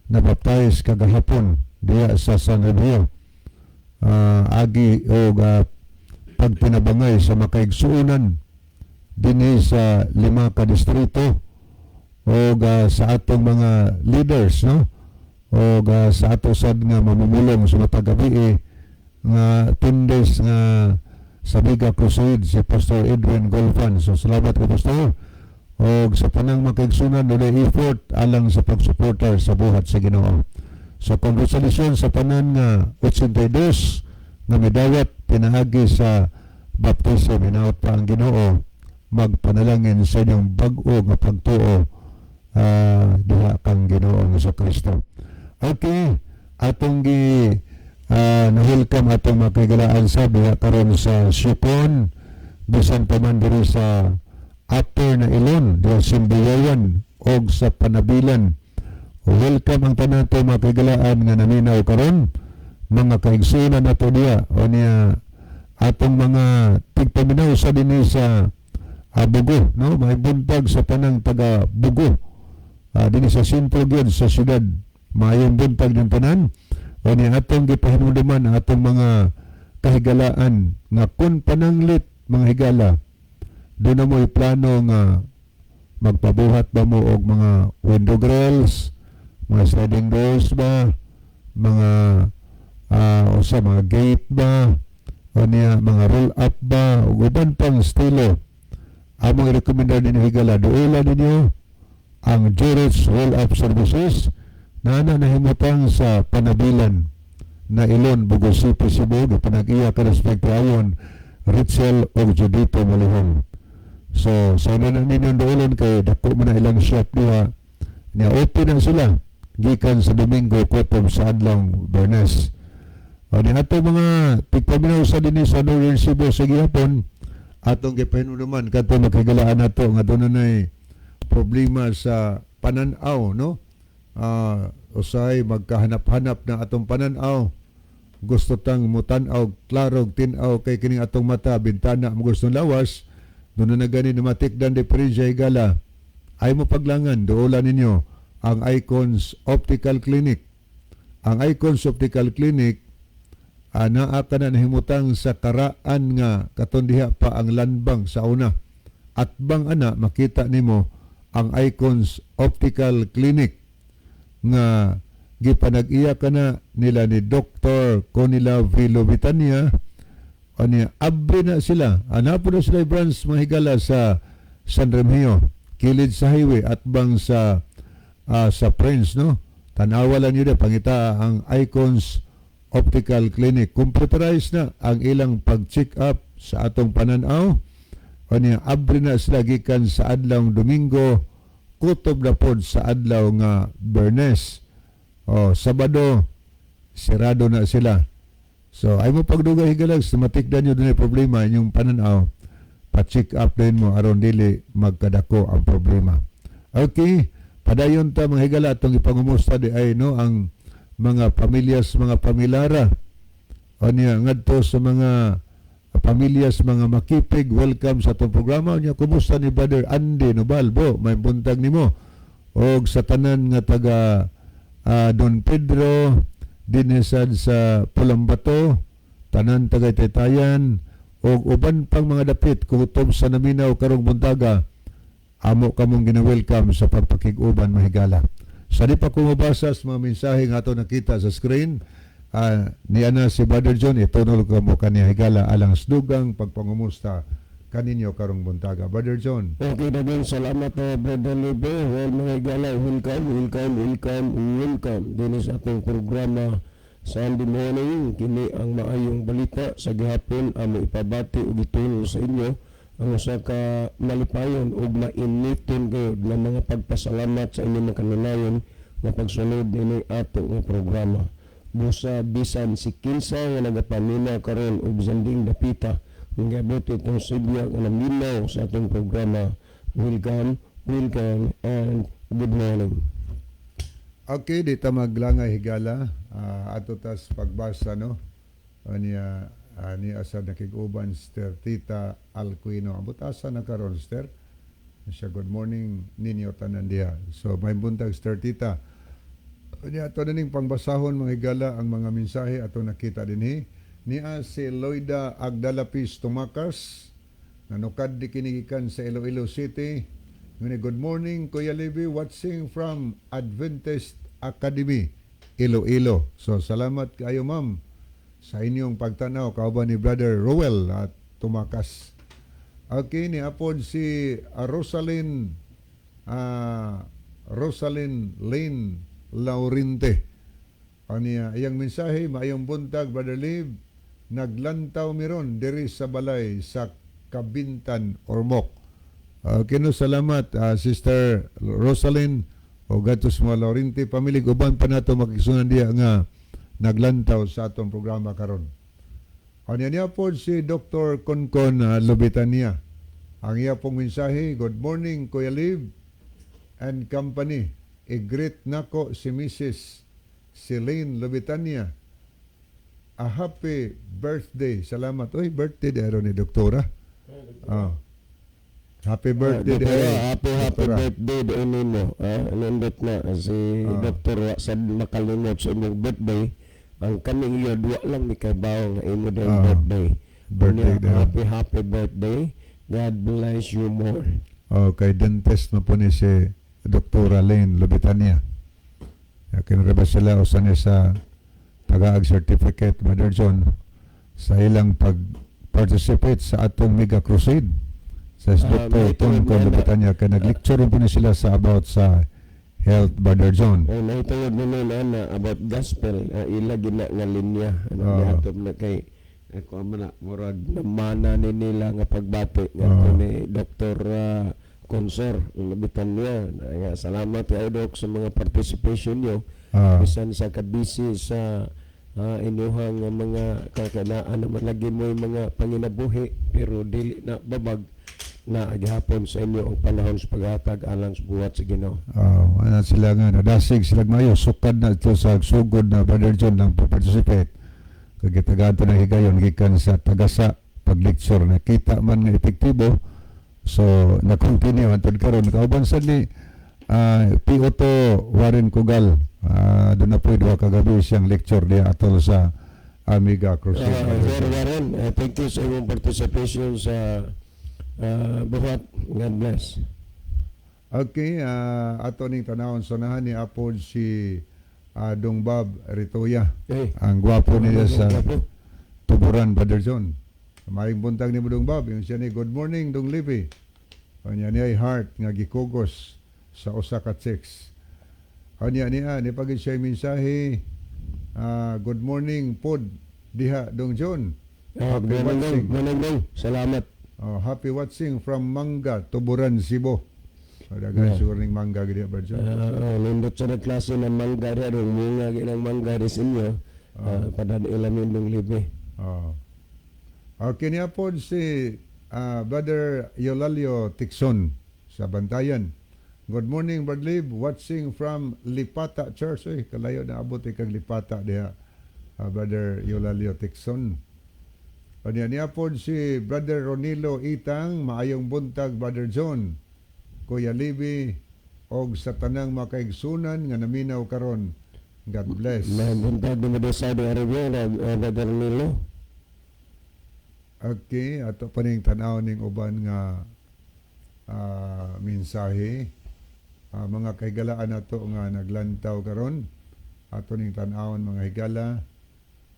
nabaptize kagahapon diha sa San Remigio agi og pagpinabangay sa makaigsuonan dinhi sa lima ka distrito og sa atong mga leaders, no, og sa ato sad nga mamumulong sa matag gabi nga 10 days nga sa Biga Crusade, si Pastor Edwin Golfan. So salamat ko, Pastor, og sa tanang makaigsunan dunay effort alang sa pagsuportar sa buhat sa Ginoo. So congratulations sa tanan nga 82 nga midawat pinaagi sa baptism. Hinaot pa ang Ginoo magpanalangin sa inyong bag-o nga pagtuo diha kang Ginoong Kristo. Okay, atong gi na-welcome atong mga kahigalaan sa diha karon sa Sipon, bisan pa man diri sa Upper na Ilon, diha Simbuyawan og sa Panabilan. Welcome ang tanan to mga kahigalaan nga naminaw karon, mga kaigsunan nato diha o niya atong mga tigpaminaw sa dinhi sa Bugo, no? May buntag sa tanang taga Bugo. Dinhi sa sentro gyud sa syudad. Maayong buntag ng tanan. O niya atong gipahinumduman ang atong mga kahigalaan nga kung pananglit, mga higala, duna mo'y plano nga magpabuhat ba mo og mga window grills, mga sliding doors ba, mga o sa mga gate ba, o niya mga roll up ba, ug uban pang estilo. Among rekomendar ninyo, higala, duola ninyo ang Jurich Roll Up Services na nahimutang sa Panabilan na Ilon, Bogo City, Cebu, gipanag-iya ka respecto ayon Ritzel og Judito Malihong. So, sa una na ninyong duolon kay dako man na ilang shop diha. Nya open na sila gikan sa Domingo kutob sa adlong Bernes. O ni ato mga tigpaminaw sa dinhi sa Northern Cebu sa gihapon, atong gipahinumduman kadto maghigalaan nato nga dunay problema sa pananaw, no? Usahay magkahanap-hanap na atong pananaw, gusto tang mutan-aw klaro tin-aw kay kining atong mata bintana mo gusto lawas. Duna na gani na matikdan diferensya, higala, ay mo paglangan, duola ninyo ang Icons Optical Clinic. Ang Icons Optical Clinic naa ka na nahimutang sa karaan nga katon diha pa ang landbank sa una. At bang ana makita nimo ang Icons Optical Clinic nga gipanag-iya ka na nila ni Dr. Conila Vilo Vitania. Ani abri na sila, anapo na sila branch, mga higala, sa San Remigio, kilid sa highway at bang sa Prince, no. Tanawa lang yun, pangita ang Icons Optical Clinic. Computerized na ang ilang pag-check up sa atong pananaw. Ani abri na sila gikan sa adlaw Domingo kutob na pod sa adlaw nga Bernes. O Sabado sirado na sila. So ay mo pagdugay, higalag, sa matikdan nyo dunay problema inyong pananaw, pa-check up din mo aron dili magkadako ang problema. Okay, padayon ta, mga higala, atong ipangumusta di ay, no, ang mga pamilyas, mga pamilara. O niya ngadto sa mga pamilyas, mga Makipig, welcome sa atong programa. Unya kumusta ni Brother Andy Nobalbo, may buntag nimo. Og sa tanan nga taga Don Pedro, dinhi sad sa Pulambato, tanan taga Taytayan, Ug uban pang mga dapit kutob sa naminaw karong buntaga, amo kamong gina-welcome sa pagpakig-uban, mahigala. Sa di pa ko mabasa sa mga mensahe nga ato nakita sa screen, ni ana si Brother John, itunol ko mo kaniya, higala, alang sa dugang pagpangumusta kaninyo karong buntaga. Brother John. Okay, daghang salamat, Brother Libe. Well, mga higala, welcome, welcome, welcome, welcome dinhi sa atong programa Sunday morning. Kini ang Maayong Balita. Sa gihapon amo ipabati ug itulo sa inyo ang usa ka malipayon ug mainiton gayud nga mga pagpasalamat sa inyong mga kanulayon nga pagsunod nining ato nga programa. Busa bisan si kinsa nga nagapaminaw karon ug bisan ding dapita nga giabot itong sibya nga naminaw sa atong programa. Welcome, welcome, and good morning. Okay, di ta maglangay, higala. Ato tas pagbasa, no. Niya ni asa nakig-uban Sister Tita Alquino. Ambot asa na karon, Sister? Siya, good morning ninyo tanan diha. So may buntag, Sister Tita. Niya ato na ning pangbasahon, mga higala, ang mga mensahe ato nakita dinhi. Niya si Loida Agdalapis Tumakas nanukad di kinigikan sa Iloilo City. Ngani, good morning, Kuya Levi, watching from Adventist Academy, Iloilo. So salamat kayo, ma'am, sa inyong pagtanaw kauban ni Brother Ruel at Tumakas. Okay, ni apod si Rosalyn Lane Laurinte. Aniya, iyang mensahe, "Maayong buntag, Brother Liv. Naglantaw miron diri sa balay sa Kabintan, Ormoc." Kino salamat, Sister Rosalyn o gatos mga Laurinte family, uban pa nato makigsunan diya nga naglantaw sa atong programa karon. Anya niya po si Dr. Konkon Lubitania. Ang iya pong mensahe, "Good morning, Kuya Liv and company. I-greet nako si Mrs. Celine Lubitania. A happy birthday." Salamat. Uy, birthday di ni Doktora. Oh. Happy birthday Doktora, di happy happy Doktora. Birthday di nimo. Nindot na si Doktor, wa sad makalimot sa imong birthday. Ang kaming iyo wa lang mi kabaw nga imo din birthday. Birthday Unya, daw. happy happy birthday. God bless you more. Okay, dentist na po ni si Doktora Lane Lubitania. Kinara ba sila o sa niya sa tagaag certificate, Brother John, sa ilang pag-participate sa atong Mega Crusade. Sa Dr. May Tonko tulad na- Lubitania, kaya nag-lecture rin po ni sila sa about sa health, Brother John. Ay, nahitungod mo nun, ana, about gospel, ila gina nga linya. Ano, nihatod na kay, kuha man na, murag namana ni nila nga pagbati ngadto ni Dr. Consor, ang labitan niya. Nga, salamat kayo, Dok, sa mga participation nyo. Bisan sa kabisi sa inyuhang nga mga kakanaan naman lagi mo yung mga panginabuhi, pero dili na babag na gihapon sa inyo ang panahon sa paghatag alang sa buhat sa Ginoo. Ano sila nga, nadasig sila mayo, sukad na ito sa sugod na, Brother John, lang participate. Kagitagaan na higayon, gikan sa tagasa pag-lecture, nakita man nga epektibo, so na-continue antod karon. Kauban sad ni PO2 Warren Kugal, doon na po duha kagabi siyang lecture diya atol sa Amiga Crusade. Sir Warren, thank you sa imong participation sa buhat. God bless. Okay, ato ning tanawon sonahan ni apod si Dong Bob Ritoya. Eh, Ang gwapo niya sa gwapo. Tuburan, Brother John. Maayong buntag ni Dong Bob. Yung siya ni, "Good morning, Dong Lipi." Kanya niya ay heart nga gikugos sa usa ka chicks. Kanya niya, ni pagid siya mensahe, "Good morning pod diha, Dong John." Happy Happy morning, watching. morning, dong. Salamat. Oh, happy watching from Manga, Tuburan, Cebu. Oh, daghan siguro ning mangga gid, Brother John. Nindot sa klase ng mangga rin, ang bunga ng mangga rin sa inyo. Padad ilamin dong libe. Oh. Okay niya po si Brother Yolalio Tikson sa Bantayan. "Good morning, Brad Lib. Watching from Lipata Church." Uy, kalayo na abot ikang Lipata diha. Brother Yolalio Tikson. Kanya niya po si Brother Ronilo Itang, "Maayong buntag, Brother John, Kuya Libby, og sa tanang makaigsunan nga naminaw karon. God bless." May buntag din mo Saudi Arabia, na Brother Nilo. Okay, ato pa ning tan-aw ning uban nga mensahe. Mga kahigalaan nato nga naglantaw karon. Ato ning tan-awon, mga higala.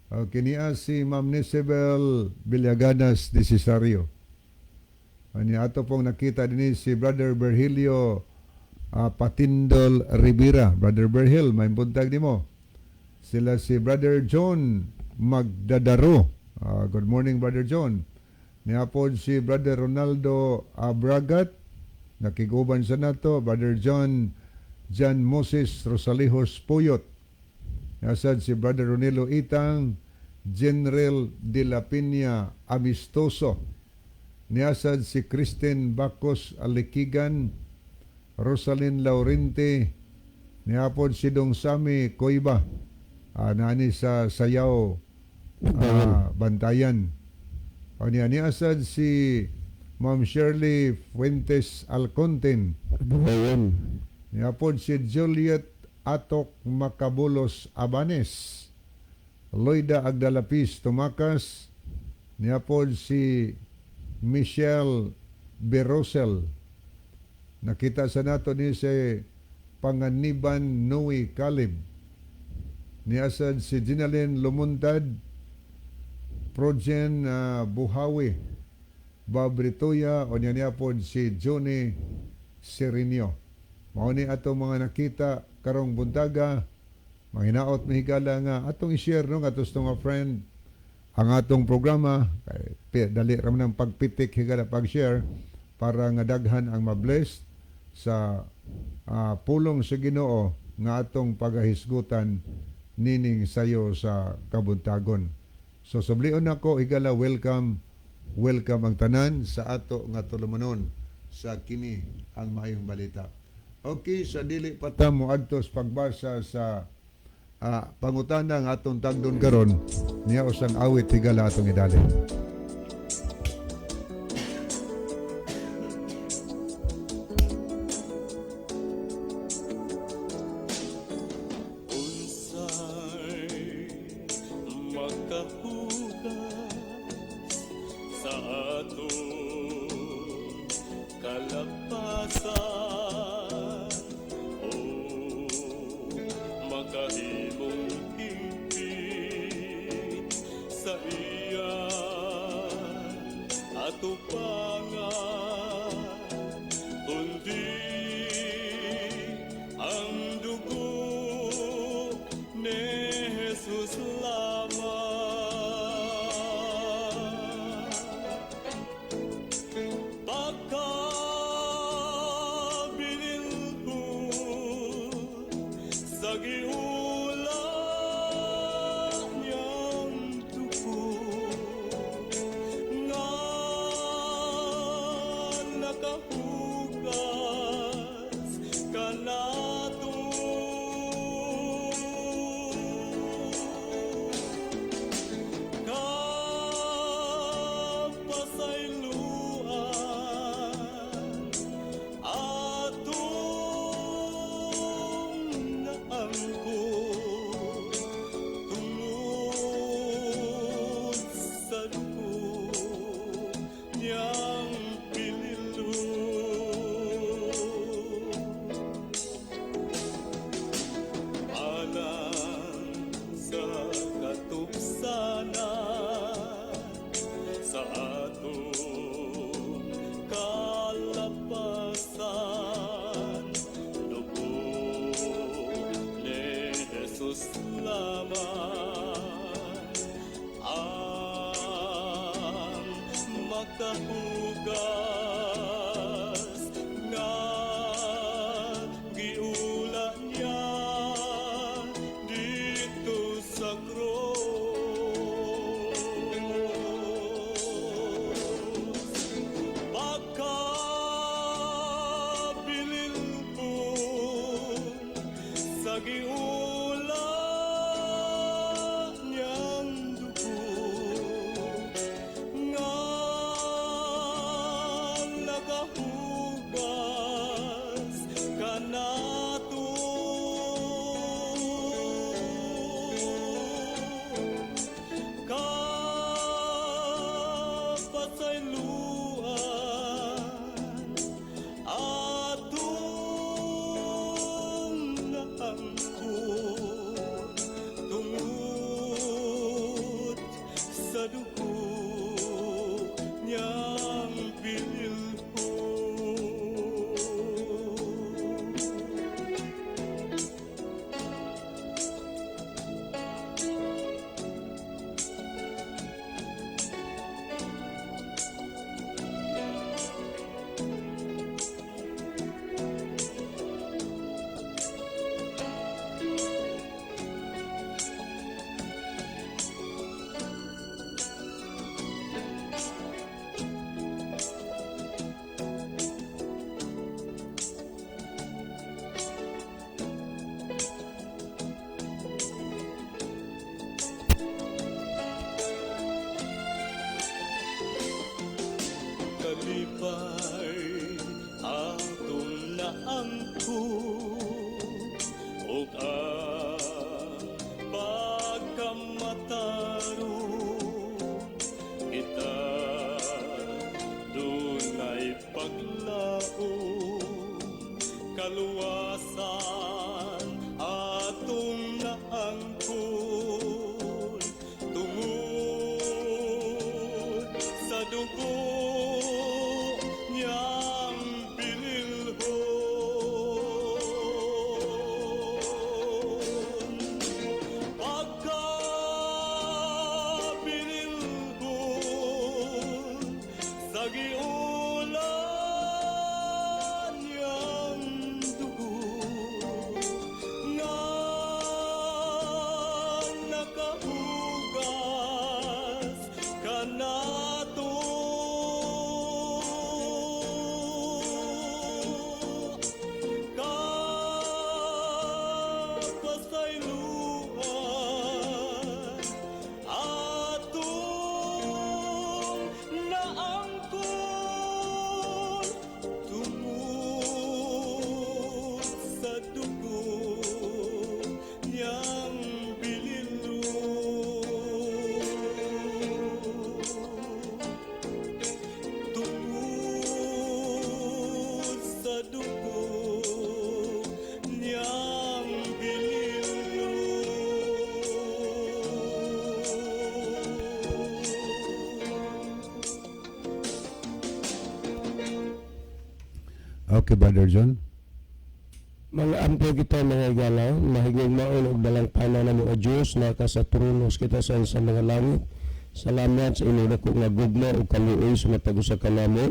Okay, niya si Ma'am Nisabel Villaganas de Cesario. Ani ato pong nakita din si Brother Virgilio Patindol Rivera. Brother Virgil, may buntag nimo. Sila si Brother John Magdadaro. Good morning, Brother John. Niapod si Brother Ronaldo Abragat. Nakiguban sa nato. Brother John John Moses Rosalijos Puyot. Nasad si Brother Ronilo Itang, General de la Peña Amistoso. Niasad si Kristen Bacos Alikigan, Rosalyn Laurente, niapod si Dong Sami Koiba, nani sa Sayaw, Bantayan. O niya, niasad si Ma'am Shirley Fuentes Alcontin. Bantayan. Niapod si Juliet Atok Macabulos Abanes. Loida Agdalapis Tumakas. Niapod si Michelle Berosel. Nakita sa nato ni si Panganiban Noe Caleb. Niasad si Ginalyn Lumuntad, Progen Buhawi, Bob Ritoya, o niya niapod si Johnny Serinio. Mao ni atong mga nakita karong buntaga, manghinaot mahigala nga atong i-share, no, ato sa mga friend ang atong programa kay dali ra man ang pagpitik, higala, pag-share para nga daghan ang mabless sa pulong sa Ginoo nga atong pagahisgutan nining sayo sa kabuntagon. So sublion nako, higala, welcome, welcome ang tanan sa ato nga tulumanon sa kini ang Maayong Balita. Okay, sa dili pa ta moadto sa pagbasa sa pangutana nga atong tagdon karon, niya usang awit, higala, atong idalin. Unsay makahugas sa atong kalapasan o makahimong higpit sa iyang atubangan kundi ang dugo ni Jesus lamang? Pagkabililhon sa giula niyang dugo nga nakahugas kanato. Kapasayloan atong naangkon tungod sa dugo niyang pinilhon. Alang sa katupsanan sa atong kalapasan, dugo ni Jesus lamang ang makahugas nga giula niya dito sa krus. Pagkabililhon sa giula niyang dugo nga Kaluwasan atong naangkon tungod sa dugo niyang bililhon. Pagkabililhon sa giula niyang dugo nga nakahugas kanato, kapasayloan atong naangkon tungod sa dugo niyang bililhon, tungod sa dugo niyang bililhon. Okay, Brother John. Mga ampo kita, mga higala, mahigugmaon og dalang pana namo a Dios na ka sa trono sa kitasan sa mga langit. Salamat sa inyong dako nga gugma ug kaluoy sa matag usa kanamo.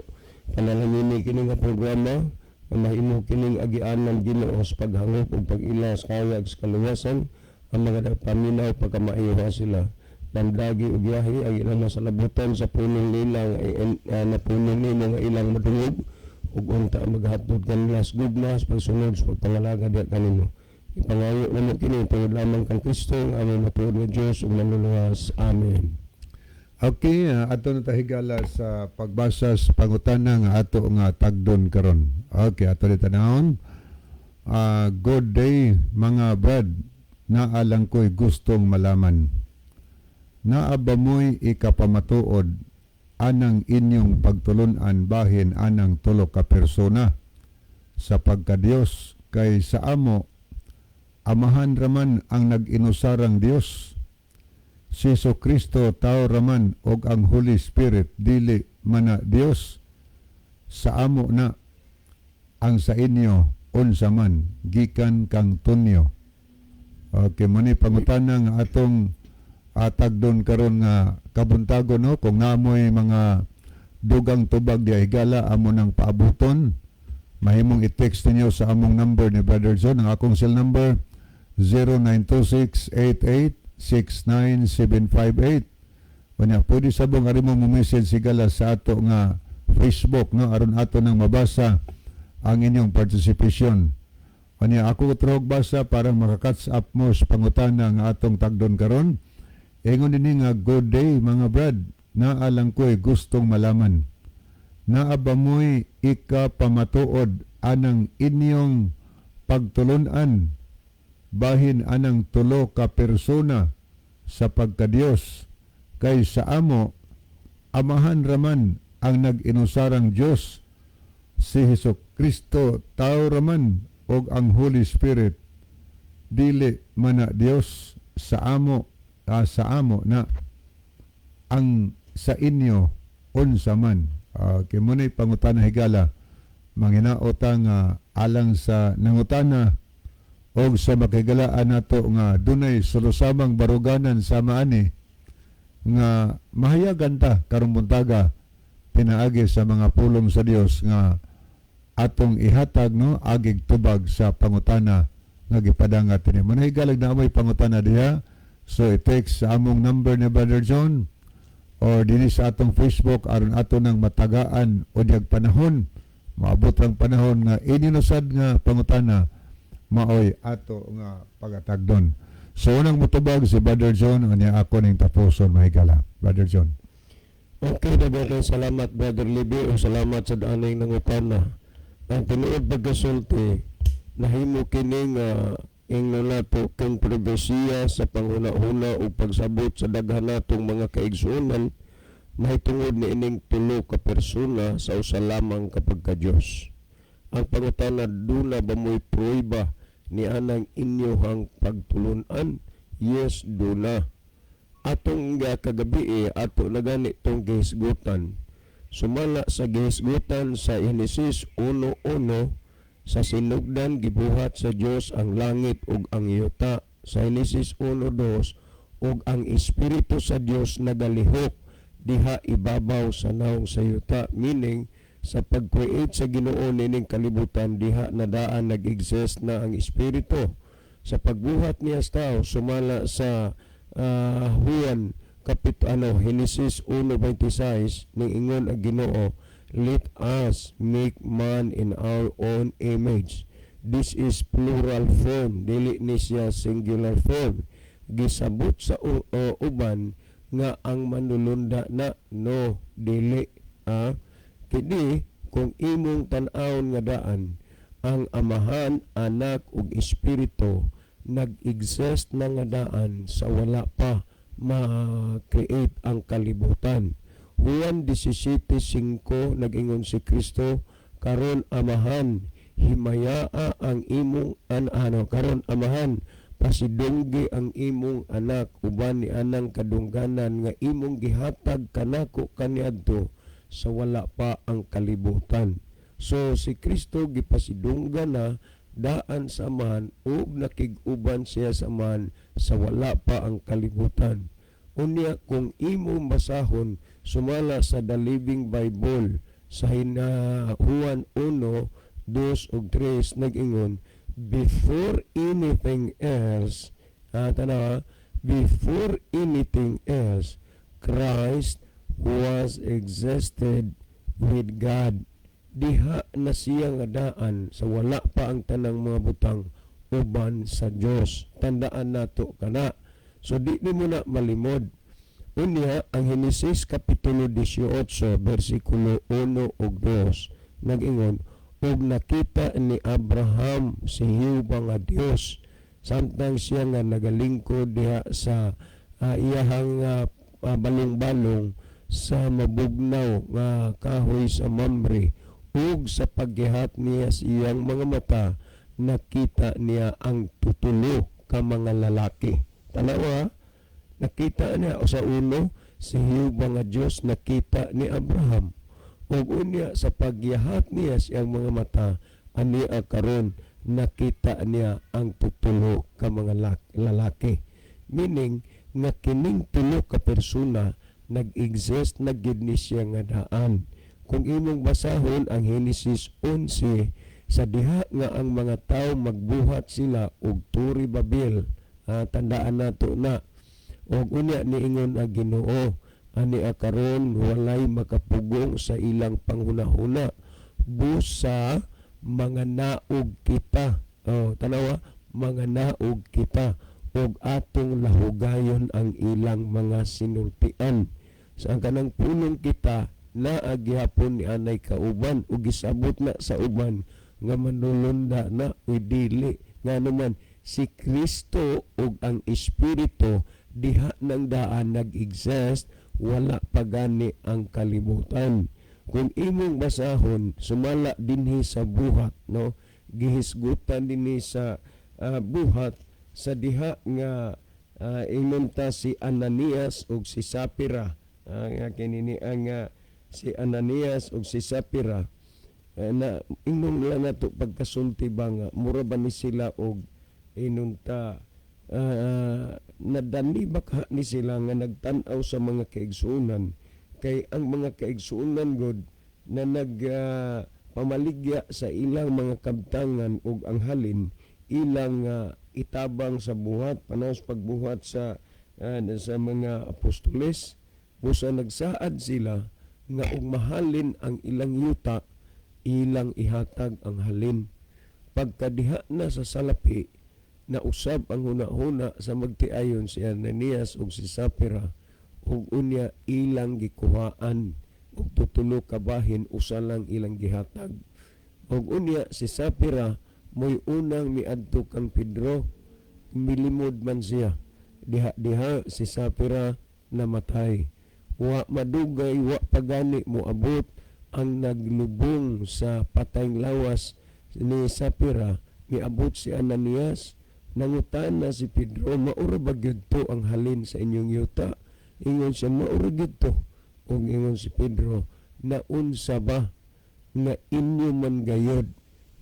Panalangini kini nga programa nga mahimo kining agianan, Ginoo, sa paghangop ug pag-ila sa kayag sa kaluwasan ang mga nagpaminaw, pagkamaiha sila. Landagi ug yahi ang ilang masalabutan sa punong nila nga napuno nimo nga ilang madungog ug unta maghatod kanila sa gugma sa pagsunod sa pagpangalaga diha kanimo. Ipangayo namo kini tungod lamang kang Kristo ang among matuod nga Dios ug Manluluwas. Amen. Okay, ato na ta, higala, sa pagbasa sa pangutana nga ato nga tagdon karon. Okay, ato ni tanawon. Good day, mga brad. Naa lang ko'y gustong malaman. Naa ba mo'y ikapamatuod anang inyong pagtulunan bahin anang tulo ka persona sa pagka-Dios, kay sa amo Amahan raman ang nag-inusarang Dios, si Hesus Kristo tao raman, og ang Holy Spirit dili mana Dios? Sa amo na, ang sa inyo unsa man? Gikan kang Tonyo. Okay, mao ni pangutana nga atong atagdon karon nga kabuntagon, no? Kung naa moy mga dugang tubag di, higala, amo nang paabuton. Mahimong i-text ninyo sa among number ni Brother John. Ang akong cell number, 0926-88-69758. Unya, pwede sa bong ari mo mo-message, higala, sa ato nga Facebook, no, aron ato nang mabasa ang inyong participation. Unya, ako utrog basa para maka-catch up mo sa pangutana nga atong tagdon karon. Ingon dinhi nga, "Good day, mga brad. Naa lang ko'y gustong malaman. Naa ba mo'y ikapamatuod anang inyong pagtulunan bahin anang tulo ka persona sa pagkadiyos, kay sa amo Amahan raman ang nag-inusarang Dios, si Hesus Kristo tao raman, og ang Holy Spirit dili mana Dios? Sa amo na, ang sa inyo unsa man?" Kay mao na'y pangutana, higala. Manghinaota nga alang sa nangutana og sa makigalaan nato nga dunay sulusamang baruganan sama ani nga mahayagan ta karong buntaga pinaagi sa mga pulong sa Dios nga atong ihatag, no, agig tubag sa pangutana nga gipadangat ini. Mao, higala, naa moy pangutana diha, so i-text sa among number ni Brother John or dinhi sa atong Facebook aron ato nang matagaan o diyag panahon maabot ang panahon nga ini sad nga pangutana maoy ato nga pagatagdon. So unang mutubag si Brother John, unya ako ning tapuson, mahigala. Brother John. Okay, daghang salamat, Brother Libby, o salamat sa daaning nangutana. Ang tinuod pagkasulti, nahimo kini nga ingnon nato kontrobersiya sa panghuna-huna o pagsabot sa daghan natong mga kaigsuonan mahitungod ni ining tulo ka persona sa usa lamang ka pagka-Dios. Ang pangutana, duna ba mo'y prueba ni anang inyohang pagtulunan? Yes, duna. Atong nga kagabi, ato na gani tong gihisgutan. Sumala sa gihisgutan sa Genesis 1:1, sa sinugdan gibuhat sa Dios ang langit ug ang yuta. Sa Genesis 1:2, ug ang Espiritu sa Dios nagalihok diha ibabaw sa nawong sa yuta, meaning sa pag-create sa Ginoo nining kalibutan, diha na daan nag-exist na ang Espiritu. Sa pagbuhat niya sa tao, sumala sa Juan kapit ano Genesis 1:26, ning ingon ang Ginoo, "Let us make man in our own image." This is plural form, dili ni siya singular form. Gisabot sa uban nga ang manulunda na, no, dili. Kini kung imong tan-awon nga daan, ang Amahan, Anak ug Espiritu nag-exist na nga daan sa wala pa ma-create ang kalibutan. Juan 17:5, nag-ingon si Kristo, "Karon Amahan, himayaa ang imong ano, karon Amahan, pasidunggi ang imong anak uban ni anang kadungganan nga imong gihatag kanako kaniadto sa wala pa ang kalibutan." So si Kristo gipasidunggan na daan sa Amahan ug nakig-uban siya sa Amahan sa wala pa ang kalibutan. Unya kung imong basahon sumala sa The Living Bible sa hina Juan 1, 2 ug 3, nag-ingon, "Before anything else," tanawa, "before anything else, Christ was existed with God." Diha na siya nga daan sa wala pa ang tanang mga butang uban sa Dios. Tandaan nato kana. So di nimo na malimod. Unya ang Henesis kapitulo 18 bersikulo 1 ug 2, nag-ingon, "Ug nakita ni Abraham si Jehova nga Dios samtang siya nga nagalingkod diha sa iyahang balong-balong sa mabugnaw nga kahoy sa Mamre, ug sa paggihat niya sa iyang mga mata, nakita niya ang tutulo ka mga lalaki." Tanawa, nakita niya o sa uno, si Jehova nga Dios nakita ni Abraham. Ug unya sa pagyahat niya sa iyang mga mata, ania karon nakita niya ang tutulo ka mga lalaki. Meaning nga kining tulo ka persona nag-exist na gid ni siya nga daan. Kung imong basahon ang Genesis 11, sa diha nga ang mga tao magbuhat sila og Turi Babel, tandaan nato na. Ug unya niingon ang Ginoo, ani karon walay makapugong sa ilang panghunahuna busa mga naog kita. Oh, tanawa, mga naog kita ug atong lahugayon ang ilang mga sinultian. Sa ang kanang pulong "kita" naa gihapon ni anay kauban ug gisabot na sa uban nga manulunda na, uy dili, ngano man si Kristo ug ang Espiritu diha nang daan nag-exist, wala pa gani ang kalibutan. Kung imong basahon sumala dinhi sa Buhat, no, gihisgutan dinhi sa Buhat sa diha nga ingon ta si Ananias ug si Sapira, nga kinini ang si Ananias ug si Sapira, na ingnon lang nato pagkasulti ba nga mura ba ni sila og inunta nadani ba ka ni sila nga nagtan-aw sa mga kaigsuonan, kay ang mga kaigsuonan god na nag pamaligya sa ilang mga kabtangan ug ang halin ilang itabang sa buhat panahon sa pagbuhat sa mga apostoles, busa nagsaad sila nga og mahalin ang ilang yuta, ilang ihatag ang halin. Pagkadiha na sa salapi, nausab ang huna-huna sa magtiayon si Ananias ug si Sapira, ug unya ilang gikuhaan ug tutulo ka bahin, usa lang ilang gihatag. Ug unya si Sapira mo'y unang miadto kang Pedro, milimod man siya diha. Diha si Sapira namatay. Wa madugay, wa pagani moabot ang naglubong sa patayng lawas ni Sapira, miabot si Ananias. Nangutana si Pedro, "Maura ba gyud to ang halin sa inyong yuta?" Ingon siya, "Maura gyud to." Ug ingon si Pedro, "Naunsa ba nga inyo man gayod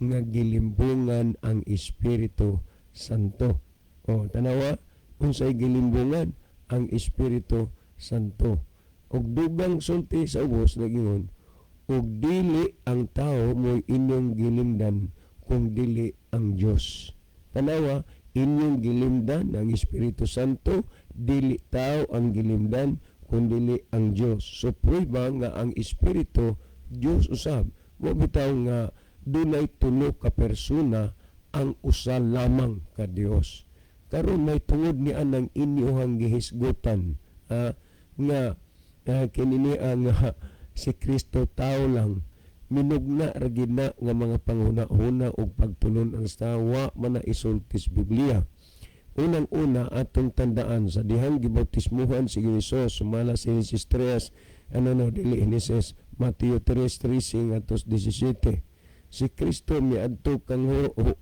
nga gilimbungan ang Espiritu Santo?" O tanawa, unsay gilimbungan ang Espiritu Santo. Ug dugang sulti sa ubos, nagingon, "Ug dili ang tao mo'y inyong gilimdan kung dili ang Dios." Tanawa, inyong gilimdan ang Espiritu Santo, dili tao ang gilimdan kung dili ang Dios. So prueba nga ang Espiritu Dios usab. Mo bitaw nga dunay tulo ka persona ang usa lamang ka Dios. Karon may tungod ni anang inyohang gihisgutan nga kini ni ang si Kristo tao lang, minugna ra gid na nga mga panghuna-huna ug pagtulon-an sa wa man na isulti sa Biblia. Unang-una, atong tandaan sa dihang gibautismuhan si Jesus, sumala sa Genesis 3, ano no, dili Genesis, Mateo 3:13 ngadto 17. Si Kristo miadto kang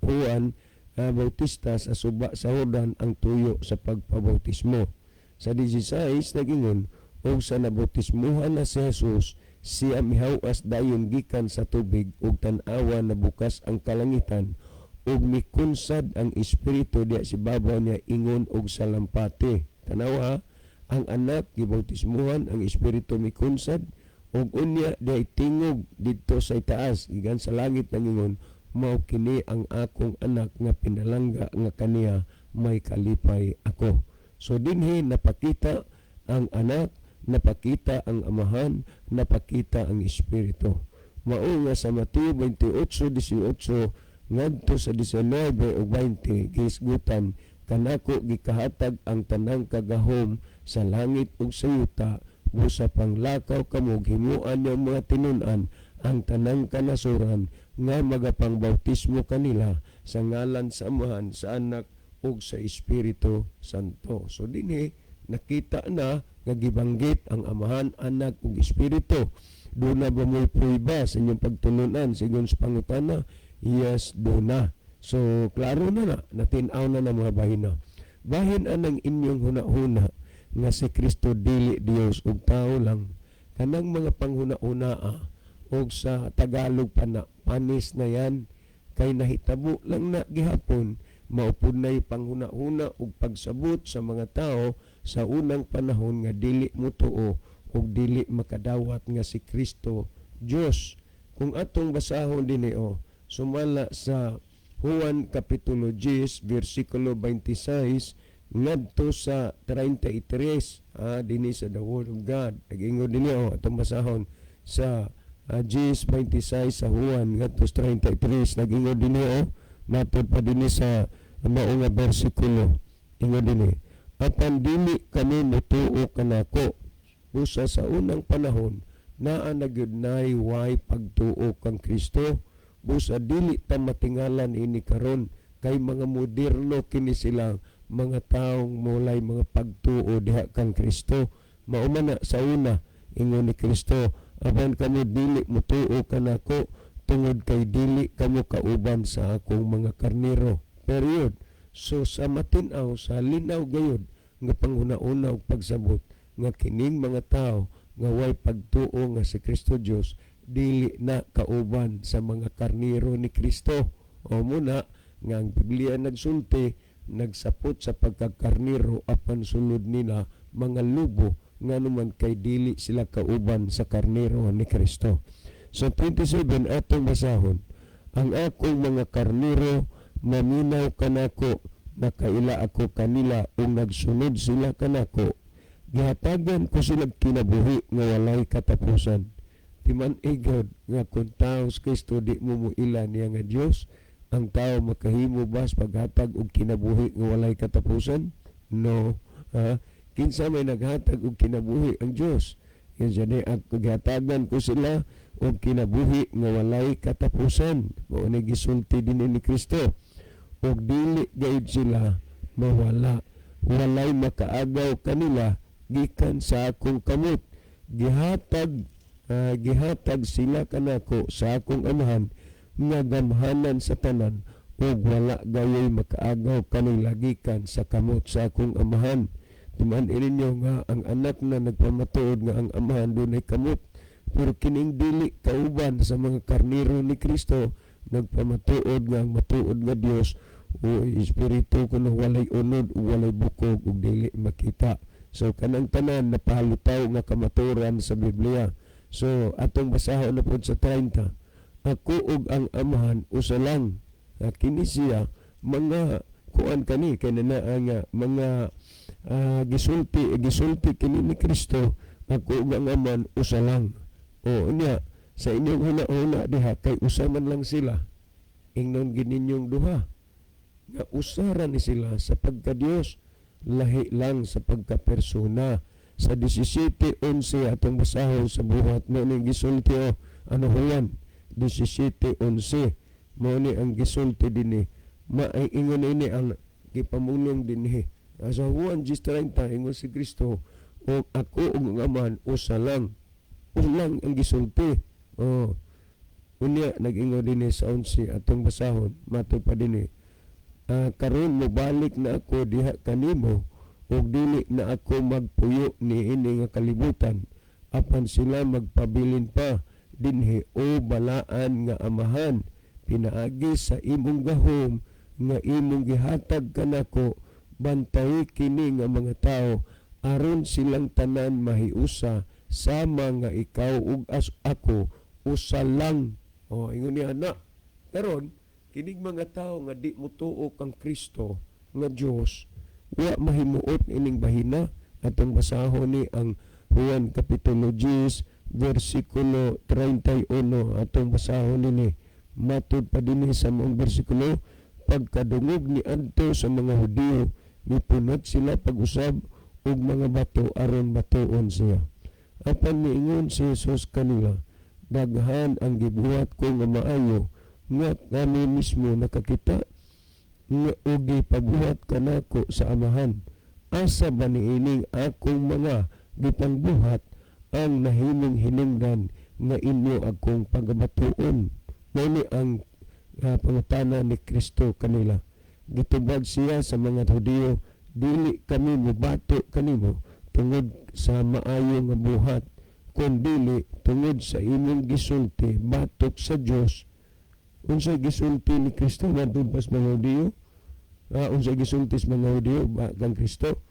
Juan Bautista sa suba sa Jordan ang tuyo sa pagpabautismo. Sa 16 nagingon, "Ug sa nabautismuhan na si Jesus, siya mihaw-as dayon gikan sa tubig ug tan-awa, nabukas ang kalangitan ug mikunsad ang Espiritu diha sa ibabaw niya ingon og salampati." Tanawa, ang anak gibautismuhan, ang Espiritu mikunsad ug unya dihay tingog didto sa itaas gikan sa langit nangingon, "Mao kini ang akong anak nga pinalangga nga kaniya may kalipay ako." So dinhi napakita ang anak, napakita ang Amahan, napakita ang Espiritu. Mao nga sa Mateo 28:18 ngadto sa 19 ug 20 gihisgutan, "Kanako gikahatag ang tanang kagahom sa langit ug sa yuta. Busa panglakaw kamo, himuan niyo mga tinun-an ang tanang kanasuran nga magapangbautismo kanila sa ngalan sa Amahan, sa Anak ug sa Espiritu Santo." So dinhi nakita na nga gibanggit ang Amahan, Anak ug Espiritu. Duna ba mo'y prueba sa inyong pagtulunan sigon sa pangutana? Yes, duna. So klaro na na, natin-aw na ng mga bahina. Bahin anang inyong huna-huna nga si Kristo dili Dios ug tao lang. Kanang mga panghuna-huna og sa Tagalog pa na, panis na yan, kay nahitabo lang na gihapon, maupod na'y panghuna-huna ug pagsabot sa mga tao sa unang panahon nga dili motuo ug dili makadawat nga si Kristo Dios. Kung atong basahon dinhi o sumala sa Juan Kapitulo 10 versikulo 26 ngadto sa 33, dinhi sa the Word of God nag-ingon dinhi o atong basahon sa 10:26 sa Juan ngadto sa 33. Nag-ingon dinhi o matod pa dinhi sa mao nga bersikulo, ingon dinhi, "Apan dili kamo motuo kanako." Busa sa unang panahon naa na gyud nay way pagtuo kang Kristo. Busa dili ta matingalan ini karon kay mga moderno kini sila, mga taong mulay mga pagtuo diha kang Kristo. Mao man na sa una, ingon ni Kristo, "Apan kamo dili motuo kanako tungod kay dili kamo kauban sa akong mga karnero." Period. So sa matin-aw, sa linaw gayud nga panghuna-una ug pagsabot nga kining mga tao nga way pagtuo nga si Kristo Dios dili na kauban sa mga karnero ni Kristo. O muna nga ang Biblia nagsulti, nagsapot sa pagkakarnero apan sulod nila mga lubo, nganuman kay dili sila kauban sa karnero ni Kristo. So 27 atong basahon, "Ang akong mga karnero maminaw kanako, nakaila ako kanila ug nagsunod sila kanako. Gihatagan ko sila kinabuhi nga walay katapusan." Timan-igod nga kung tao si Kristo, di mo muila niya nga Dios. Ang tao makahimo ba sa paghatag og kinabuhi nga walay katapusan? No. Ha? Kinsa may naghatag og kinabuhi? Ang Dios. Yan siya ni, gihatagan ko sila og kinabuhi nga walay katapusan. Mao ni gisulti din ni Kristo. Ug dili gayud sila mawala. Walay makaagaw kanila gikan sa akong kamot. Gihatag Gihatag sila kanako sa akong Amahan nga gamhanan sa tanan, ug wala gayoy makaagaw kanila gikan sa kamot sa akong Amahan. Timan ninyo nga ang Anak na nagpamatuod nga ang Amahan dunay kamot, pero kining dili kauban sa mga karniro ni Kristo nagpamatuod nga ang matuod nga Dios o Espiritu kuno walay unod ug walay bukog ug dili makita. So kanang tanan napalutaw nga kamatuoran sa Biblia. So atong basahon na pod sa 30. Ako ug ang Amahan usa lang. Kini siya mga kuan kani kay naa nga mga gisulti gisulti kini ni Kristo, ako ug ang Amahan usa lang. O unya sa inyong huna-huna diha kay usa man lang sila, ingnon gid ninyong duha nga usa ra ni sila sa pagka-Dios, lahi lang sa pagka-persona. Sa 17:11 atong basahon sa Buhat, mo ni gisulti o ano, Juan 17:11, mo ni ang gisulti dinhi, maay ingon ini ang gipamulong dinhi. Sa Juan 10:30, ingon si Kristo o ako ug ang Amahan usa lang, usa lang ang gisulti. Oh, unya nag-ingon dinhi sa 11, atong basahon, matod pa dinhi, karon mobalik na ako diha kanimo ug dili na ako magpuyo niini nga kalibutan, apan sila magpabilin pa dinhi. O balaan nga Amahan, pinaagi sa imong gahom nga imong gihatag kanako, bantay kini nga mga tawo aron silang tanan mahiusa sama nga ikaw ug as ako usa lang. Oh, ingon niya na karon kining mga tawo nga di motuo kang Kristo nga Dios, wa mahimuot ining bahina. Atong basahon ni ang Juan Kapitulo 10 versikulo 31, atong basahon nini. Matud pa dinhi sa maong bersikulo, pagkadungog ni adto sa mga Hudiyo, mipunot sila pag-usab og mga bato aron batuon siya. Apan niingon si Jesus kanila, daghan ang gibuhat ko nga maayo nga kami mismo nakakita nga og gipabuhat kanako sa Amahan. Asa ba niining akong mga gipangbuhat ang nahimong hinungdan nga inyo akong pagabatuon? Mao ni ang pangutana ni Kristo kanila. Gitubag siya sa mga Hudiyo, dili kami mobato kanimo tungod sa maayo nga buhat, kun dili tungod sa imong gisulti batok sa Dios. Unsay gisulti ni Kristo ngadto pas mga Hudiyo? Unsay gisulti sa mga Hudiyo ba kang Kristo?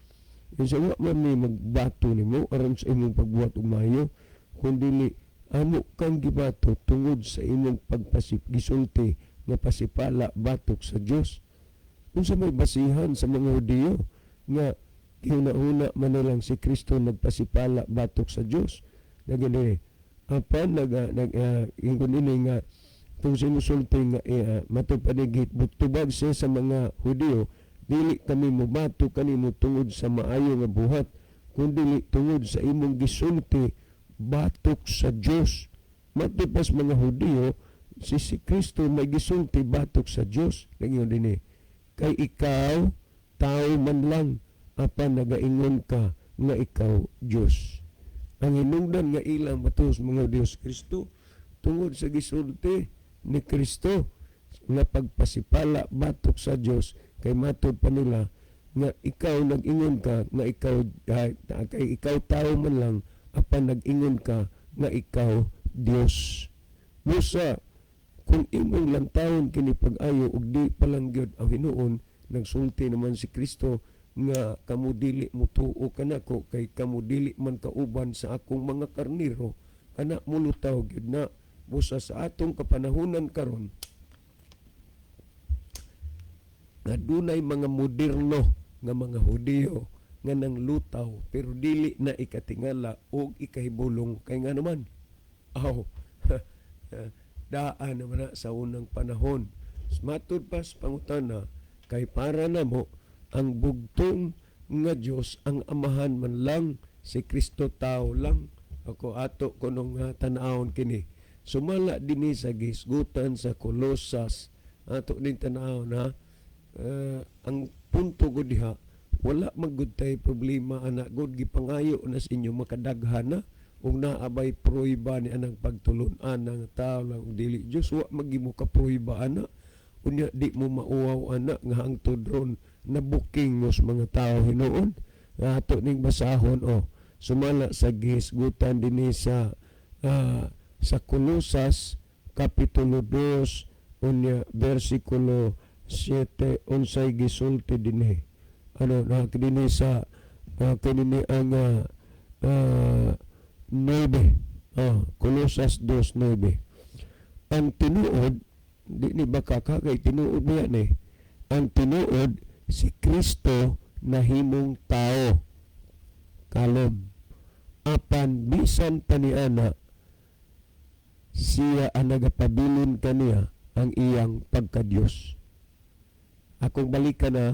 Unsa wa man mi magbato nimo aron sa imong pagbuhat og maayo, kun dili amo kang gibato tungod sa imong pagpasip gisulti nga pasipala batok sa Dios. Unsa may basihan sa mga Hudiyo nga gihuna-huna man nilang si Kristo nagpasipala batok sa Dios? Nagini apan nag nag ingon ini nga tung sinusulti nga matod pa ni tubag siya sa mga Hudiyo, dili kami mobato kanimo tungod sa maayo nga buhat, kundi tungod sa imong gisulti batok sa Dios. Matod pas mga Hudiyo, si Kristo may gisulti batok sa Dios. Nangiyon dinhi, kay ikaw tao man lang, apan nagaingon ka nga ikaw Dios. Ang hinungdan nga ilang batos mga Dios Kristo tungod sa gisulti ni Kristo nga pagpasipala batok sa Dios, kay matod pa nila nga ikaw nag-ingon ka nga ikaw kay ikaw tao man lang, apan nag-ingon ka nga ikaw Dios. Busa kung imong lantawon kini pag-ayo ug di pa lang gyud ang hinuon, nagsulti naman si Kristo nga kamo dili mutuo kanako kay kamo dili man kauban sa akong mga karniro, kana mulutaw gyud na. Busa sa atong kapanahunan karon nga dunay mga moderno nga mga Hudiyo nga nang lutaw pero dili na ikatingala og ikahibulong, kay nga naman aw daan naman na sa unang panahon. Matud pa sa pangutana, kay para namo ang bugtong nga Dios ang Amahan man lang, si Kristo tao lang. Ako ato kunong tan-awon kini sumala dinhi sa gisgutan sa Kolosas, ato din tan-awon ha. Ang punto ko diha, wala man gud tay problema ana gud, gipangayo na sa inyo makadaghan na. Ug naa bay prueba ni anang pagtulun-an ng tao lang ug dili Dios? Wa magimo ka prueba ana. Unya di mo mauwaw ana nga hangtod ron nabuking mo sa mga tao hinuon. Nga ato ning basahon, oh, sumala sa gihisgutan dinhi sa Kolosas kapitulo 2 unya bersikulo 7, unsay gisulti dinhi? Ano na dinhi sa kanini ang 9, oh, Kolosas 2:9. Ang tinuod di ni baka ka kay tinuod ba yan eh. Ang tinuod, si Kristo nahimong tao, kalom, apan bisan pa niana, siya ang nagapabilin kaniya ang iyang pagka-Diyos. Akong balikan na.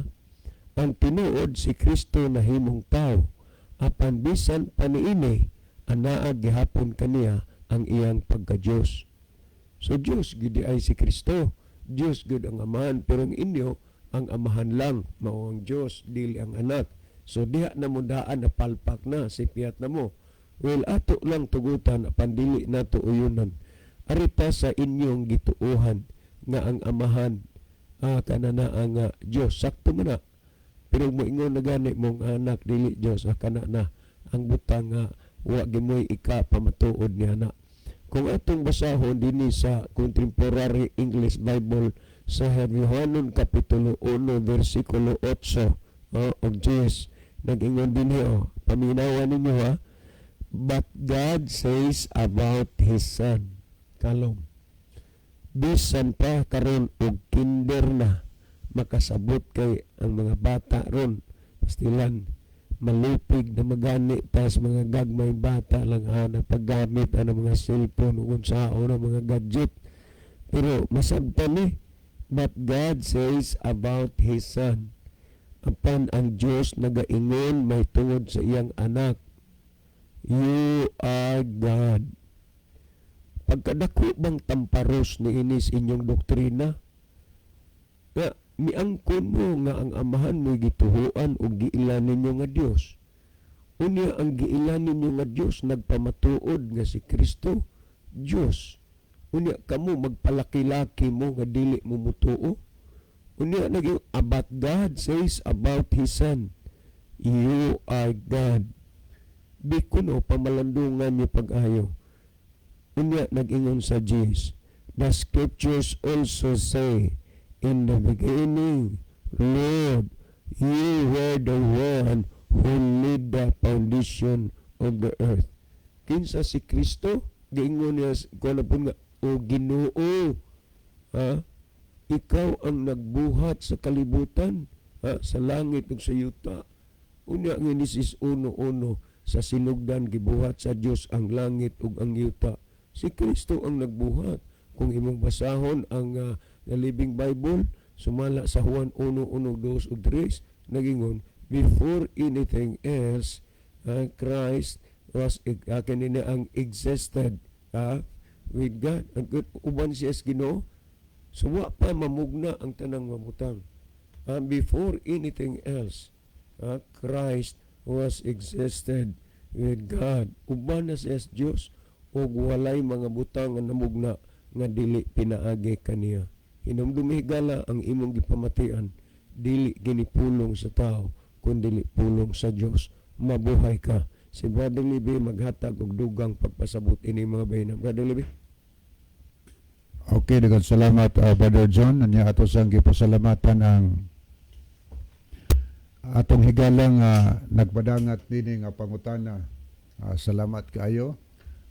Ang tinuod, si Kristo nahimong tao, apan bisan pa niini, anaa gihapon kaniya ang iyang pagka-Diyos. So Diyos gid ay si Kristo. Diyos gid ang Amahan, pero ang inyo, ang Amahan lang mao ang Diyos, dili ang Anak. So diha na mo daan na palpak na si piyat na mo. Well, ato lang tugutan apan dili nato uyunan. Arita sa inyong gituohan nga ang Amahan kana na ang Diyos, sakto man na. Pero moingon na gani mong Anak dili Diyos, kana na ang butang nga wa gimoy ika pamatuod niya na. Kung atong basahon dinhi sa Contemporary English Bible sa Hebreohanon kapitulo 1 versikulo 8, oh, og 10, nag-ingon dinhi, oh, paminawan ninyo ha. "But God says about His Son," kalom, bisan pa karon og kinder na makasabot, kay ang mga bata ron pastilan malupig na magani tas mga gagmay bata lang ana paggamit ana mga cellphone ug unsaon na mga gadget, pero masabtan ni. "But God says about His Son," apan ang Dios nagaingon may tungod sa iyang Anak, "You are God." Pagkadako bang tamparos ni inis inyong doktrina nga miangkon mo nga ang Amahan mo gituhuan o giila ninyo nga Dios? Unya ang giila ninyo nga Dios nagpamatuod nga si Kristo Dios. Unya kamo magpalaki-laki mo nga dili mo mutuo. Unya naging "But God says about His Son, you are God." Di kuno pamalandungan niyo pag-ayo. Unya nag-ingon sa Jesus, "The scriptures also say, in the beginning, Lord, you were the one who laid the foundation of the earth." Kinsa si Kristo? Giingon niya kuno po nga, "O Ginoo, ha? Ikaw ang nagbuhat sa kalibutan, ha? Sa langit ug sa yuta." Unya nga Genesis 1:1, sa sinugdan gibuhat sa Dios ang langit ug ang yuta. Si Kristo ang nagbuhat. Kung imong basahon ang The Living Bible sumala sa Juan 1:1, 2 ug 3, nagingon, before anything else, Christ was kanina ang existed with God. Ang uban siya sa Ginoo. So wa pa mamugna ang tanang mamutang. Before anything else, Christ was existed with God. Uban na siya sa Dios ug walay mga butang nga namugna nga dili pinaagi kaniya. Hinumdumi, higala, ang imong gipamatian dili gini pulong sa tao kun dili pulong sa Dios. Mabuhay ka. Si Brother Libby maghatag og dugang pagpasabot ini mga bayina. Brother Libby. Okay, daghang salamat, Brother John. Anya ato sang gipasalamatan ang atong higalang nagpadangat dinhi nga pangutana. Salamat kaayo.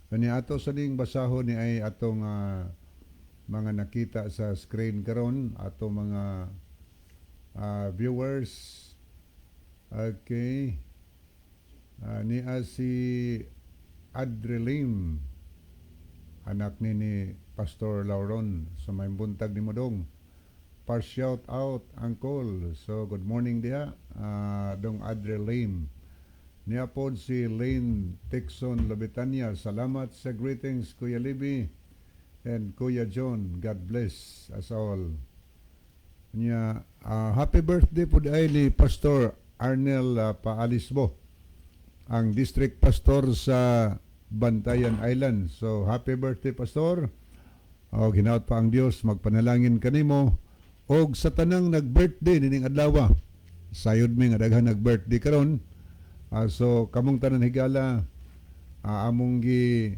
Kani ato sa ning basahon ni ay atong mga nakita sa screen karon, ato mga viewers. Okay. Niya si Adrelim, anak ni Pastor Lauron sa may buntag ni Modong. Par shout out, uncle. So good morning diha, dong Adrelim. Niya pod si Lane Tixon Lobitania. Salamat sa greetings, Kuya Libby and Kuya John. God bless us all. Niya, happy birthday po ay ni Pastor Arnel Paalisbo, ang district pastor sa Bantayan Island. So happy birthday, Pastor. O hinaot pa ang Dios magpanalangin kanimo og sa tanang nag-birthday nining adlaw. Sayod mi nga daghan nag-birthday karon. So kamong tanan, higala, among gi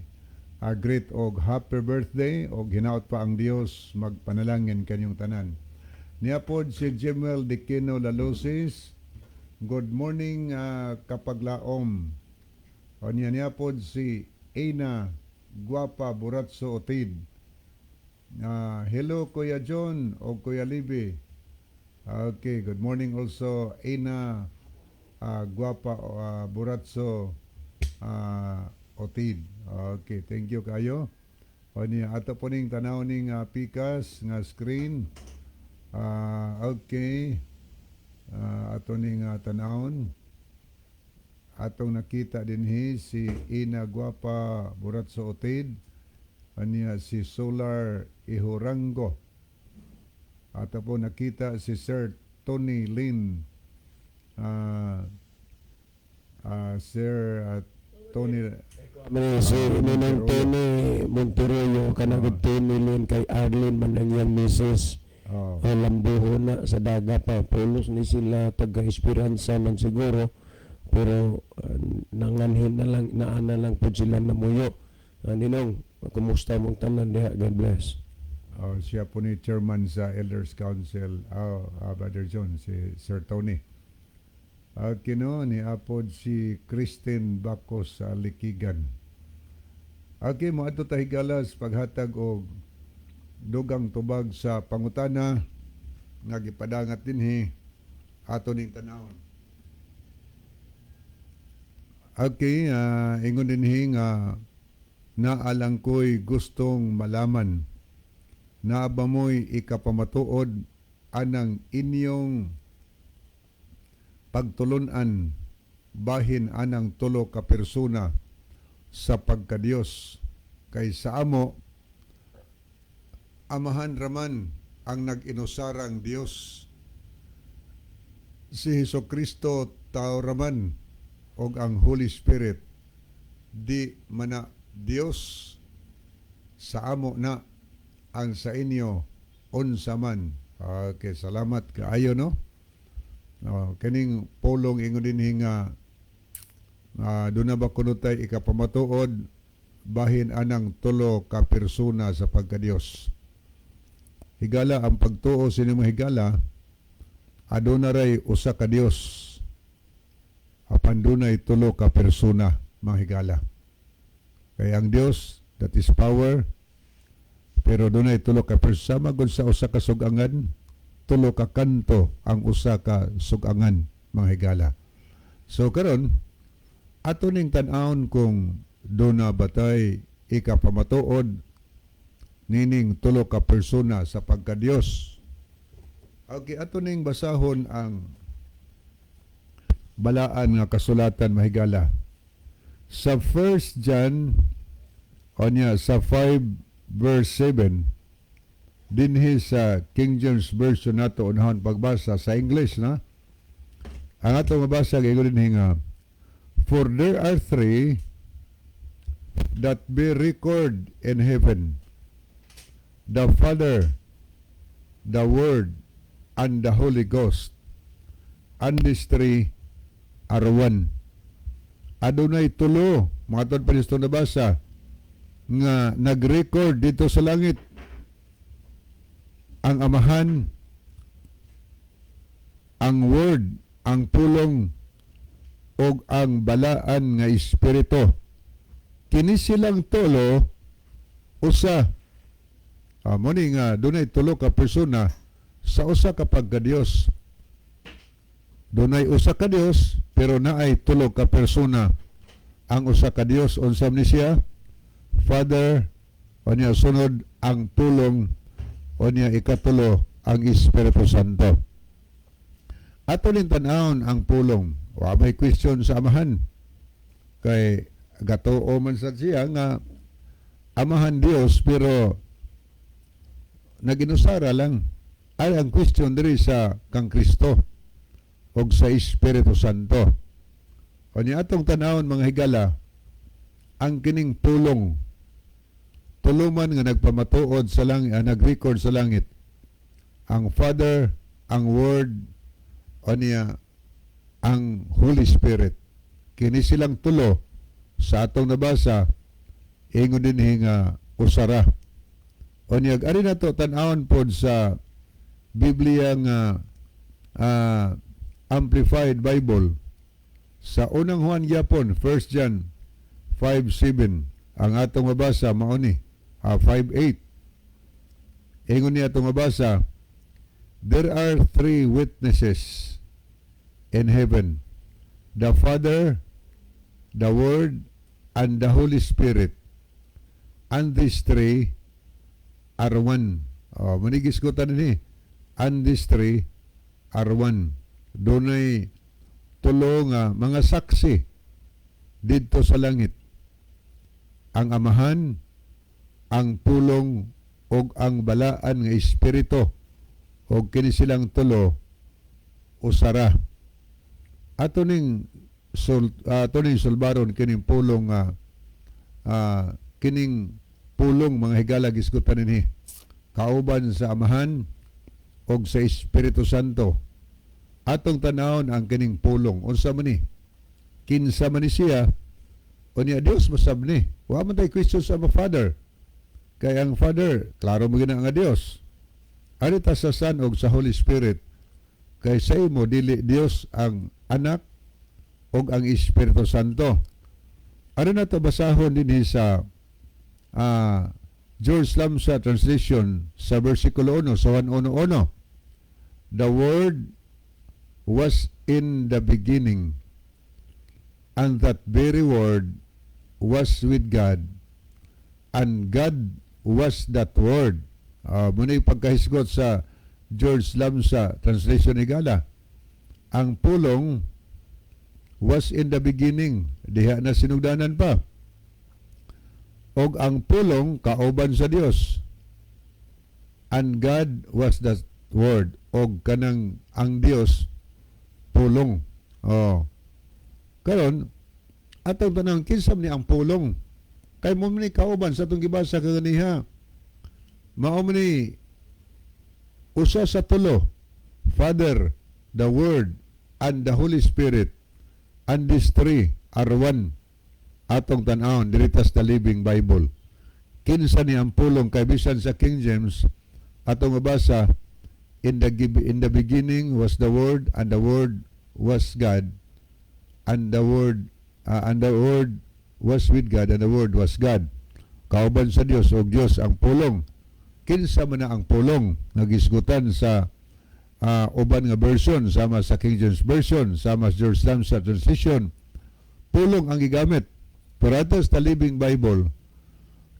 greet og happy birthday og hinaot pa ang Dios magpanalangin kanyong tanan. Niya pod si Jimuel Diquino Lalosis. Good morning, kapaglaom. O niya niya pod si Ina Guapa Buratso Otid. Hello Kuya John o Kuya Libby. Okay, good morning also, Ina Guapa Buratso Otid. Okay, thank you kayo. O niya ato po ning tanaw ning pikas nga screen. Okay. Ato ning tanawon. Atong nakita dinhi si Ina Guapa Buratso Otid. Aniya si Solar Ihorango. Ato po nakita si Sir Tony Lin. Sir Tony Mani si Ninong Tony Monteroyo, kanang Tony Lin kay Arlene man ang iyang misis. Oh. Oh, lambuho na sa daga pa. Pulos ni sila taga Esperanza man siguro. Pero nanganhin na lang, naa na lang po sila namuyo. Ninong, kumusta mong tanan diha? God bless. Oh, siya po ni chairman sa Elders Council, oh, Brother John, si Sir Tony. Kino ni apod si Christine Bacos sa Likigan. Okay, mo adto ta, higala, sa paghatag og dugang tubag sa pangutana nga gipadangat dinhi, ato ning tanawon. Okay, ingon dinhi nga naa lang ko'y gustong malaman. Naa ba mo'y ikapamatuod anang inyong pagtulunan bahin anang tulo ka persona sa pagkadiyos? Kay sa amo, Amahan raman ang nag-inusarang Dios, si Hesus Kristo tao raman, og ang Holy Spirit di mana Dios? Sa amo na, ang sa inyo unsa man? Okay, salamat kaayo, no. Oh, kining pulong, ingon dinhi nga duna ba kuno tay ikapamatuod bahin anang tulo ka persona sa pagkadiyos? Higala, ang pagtuo sini mga higala, aduna ray usa ka Dios apan dunay tulo ka persona, mga higala. Kay ang Dios, that is power, pero dunay tulo ka persona. Sama gud sa usa ka sugangan, tulo ka kanto ang usa ka sugangan, mga higala. So karon, ato ning tan-awon kung duna batay ikapamatuod nining tulo ka persona sa pagkadiyos. Okay, ato ning basahon ang balaan nga kasulatan, mahigala. Sa 1 John onya sa 5 verse 7, dinhi sa King James Version nato unahon pagbasa, sa English na ang ato mabasa, giingon dinhi nga, "For there are three that bear record in heaven, the Father, the Word, and the Holy Ghost, and these three are one." Adunay tulo, mga tod pa nito nabasa, nga nag-record dito sa langit: ang Amahan, ang Word, ang Pulong, ug ang Balaan nga Espiritu. Kini silang tulo usa. Mo ni nga dunay tulo ka persona sa usa ka pagka-Dios. Dunay usa ka Dios pero naay tulo ka persona ang usa ka Dios. Unsa man ni siya? Father, unya sunod ang Pulong, unya ikatulo ang Espiritu Santo. Ato ning tan-awon ang Pulong. Wa may question sa Amahan. Kay gatuo man sa siya nga Amahan Dios pero naginusara lang. Ay ang question diri sa kang Kristo og sa Espiritu Santo. Unya atong tan-awon, mga higala, Ang kining pulong, tulo man nga nagpamatuod sa langit, nag-record sa langit. Ang Father, ang Word, unya ang Holy Spirit. Kini silang tulo sa atong nabasa, ingon din nga usa ra. Unya ari nato tan-awon pod sa Biblia nga Amplified Bible sa Unang Juan gyapon, 1 John 5:7, ang atong mabasa mao ni 5:8. Ingon niya, atong mabasa, "There are three witnesses in heaven, the Father, the Word and the Holy Spirit, and these three are one." Oh, mao ni gisgutan ni, "And these three are one." Dunay tulo nga mga saksi didto sa langit: ang Amahan, ang Pulong ug ang Balaan nga Espiritu, ug kini silang tulo usa ra. Ato ning sulbaron kining pulong nga kining pulong, mga higala, gisgutan dinhi kauban sa Amahan ug sa Espiritu Santo. Atong tanawon ang kining pulong, unsa man ni, kinsa man ni siya? Unya Dios masab ni. Wa man tay question sa ama Father, kay ang Father klaro mo gina nga Dios. Ari ta sa Son ug sa Holy Spirit, kay sa imo dili Dios ang Anak ug ang Espiritu Santo. Ari nato basahon dinhi sa George Lamsa translation sa versikulo 1 sa 1:1: "The Word was in the beginning, and that very Word was with God, and God was that Word." Mao na pagkahisgot sa George Lamsa translation, higala. Ang Pulong was in the beginning, diha na sinugdanan pa. Og ang Pulong kauban sa Dios. And God was the Word. Og kanang ang Dios Pulong. Oh. Karon atong tanang, kinsa man ni ang Pulong? Kay mao ni kauban sa atong gibasa kaganiha. Mao man ni usa sa tulo, Father, the Word, and the Holy Spirit, and these three are one. Atong tan-awon diri sa The Living Bible. Kinsa ni ang Pulong? Kay bisan sa King James atong mabasa, "In the beginning was the Word, and the Word was God, and the Word was with God, and the Word was God." Kauban sa Dios ug Dios ang Pulong. Kinsa man na ang Pulong nga gisgutan sa uban nga version, sama sa King James Version, sama sa George Lamsa translation? Pulong ang gigamit. Pero ato sa Living Bible,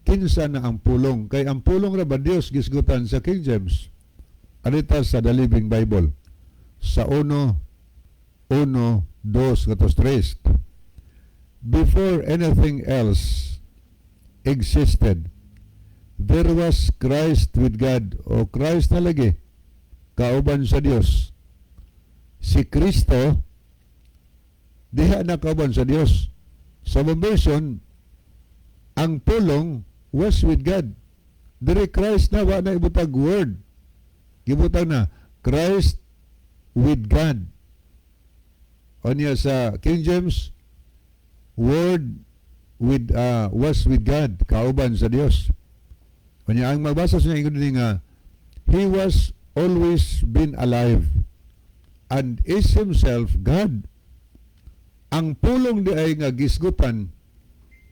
kinsa na ang Pulong? Kay ang Pulong ra ba Dios gisgutan sa King James? Anita sa The Living Bible sa 1:1, 2 ngadto 3: "Before anything else existed, there was Christ with God." O Christ na lagi kauban sa Dios. Si Kristo diha na kauban sa Dios. Sa mga version, ang Pulong was with God. Diri Christ na, wa na ibutag Word. Gibutang na Christ with God. Unya sa King James, Word with was with God, kauban sa Dios. Unya ang mabasa sa ingon din nga he was always been alive and is himself God. Ang Pulong di ay nga gisgutan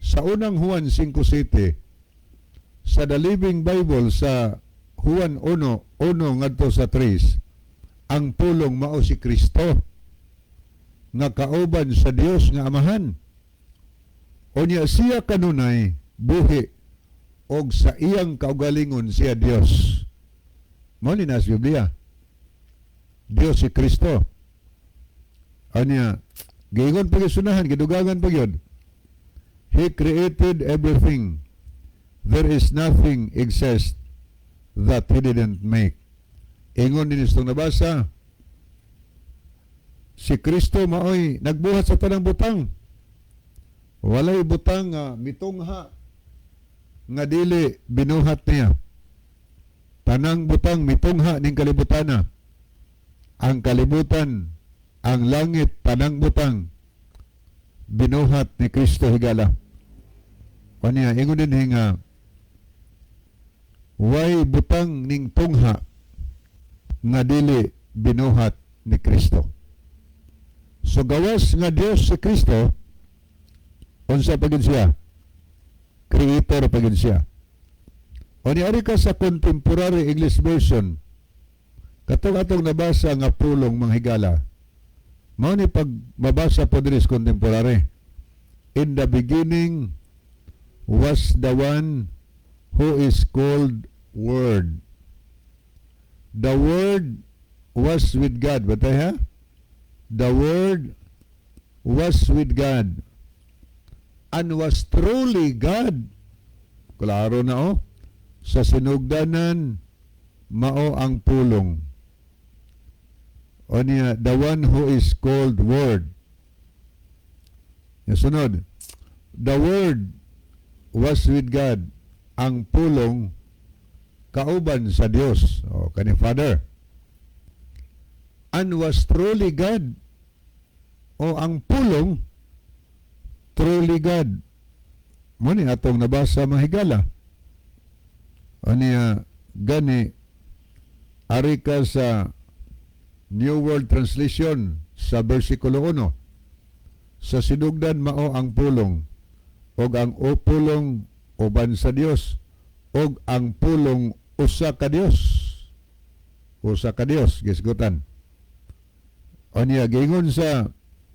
sa Unang Juan 5:7, sa The Living Bible sa Juan 1:1 ngadto sa 3, ang Pulong mao si Kristo nga kauban sa Dios nga Amahan. Unya siya kanunay buhi og sa iyang kaugalingon siya Dios. Mao ni nas Biblia. Dios si Kristo. Anya giingon pa gisunahan, gidugangan pa gyud. "He created everything. There is nothing exists that He didn't make." Ingon din itong nabasa, si Kristo maoy nagbuhat sa tanang butang. Walay butang nga mitungha nga dili binuhat niya. Tanang butang mitungha ning kalibutana. Ang kalibutan, ang langit, tanang butang binuhat ni Kristo, higala. Kanya ingon din nga way butang ning tungha nga dili binuhat ni Kristo. So gawas nga Dios si Kristo, unsa pa gid siya? Creator pa gid siya. O niari ka sa Contemporary English Version, katong atong nabasa nga pulong, mga higala, mao ni pag mabasa po diri sa Contemporary: "In the beginning was the one who is called Word. The Word was with God." Batay ha? "The Word was with God and was truly God." Klaro na oh. Sa sinugdanan, mao ang pulong. O niya, the one who is called Word. Yung sunod, "The Word was with God." Ang pulong kauban sa Dios o kani Father. "And was truly God." O ang pulong truly God. Mao ni atong nabasa, mga higala. Aniya gani ari ka sa New World Translation sa versikulo 1. Sa sinugdan mao ang pulong, ug ang pulong uban sa Dios, ug ang pulong usa ka Dios. Usa ka Dios gisgutan. Anya giingon sa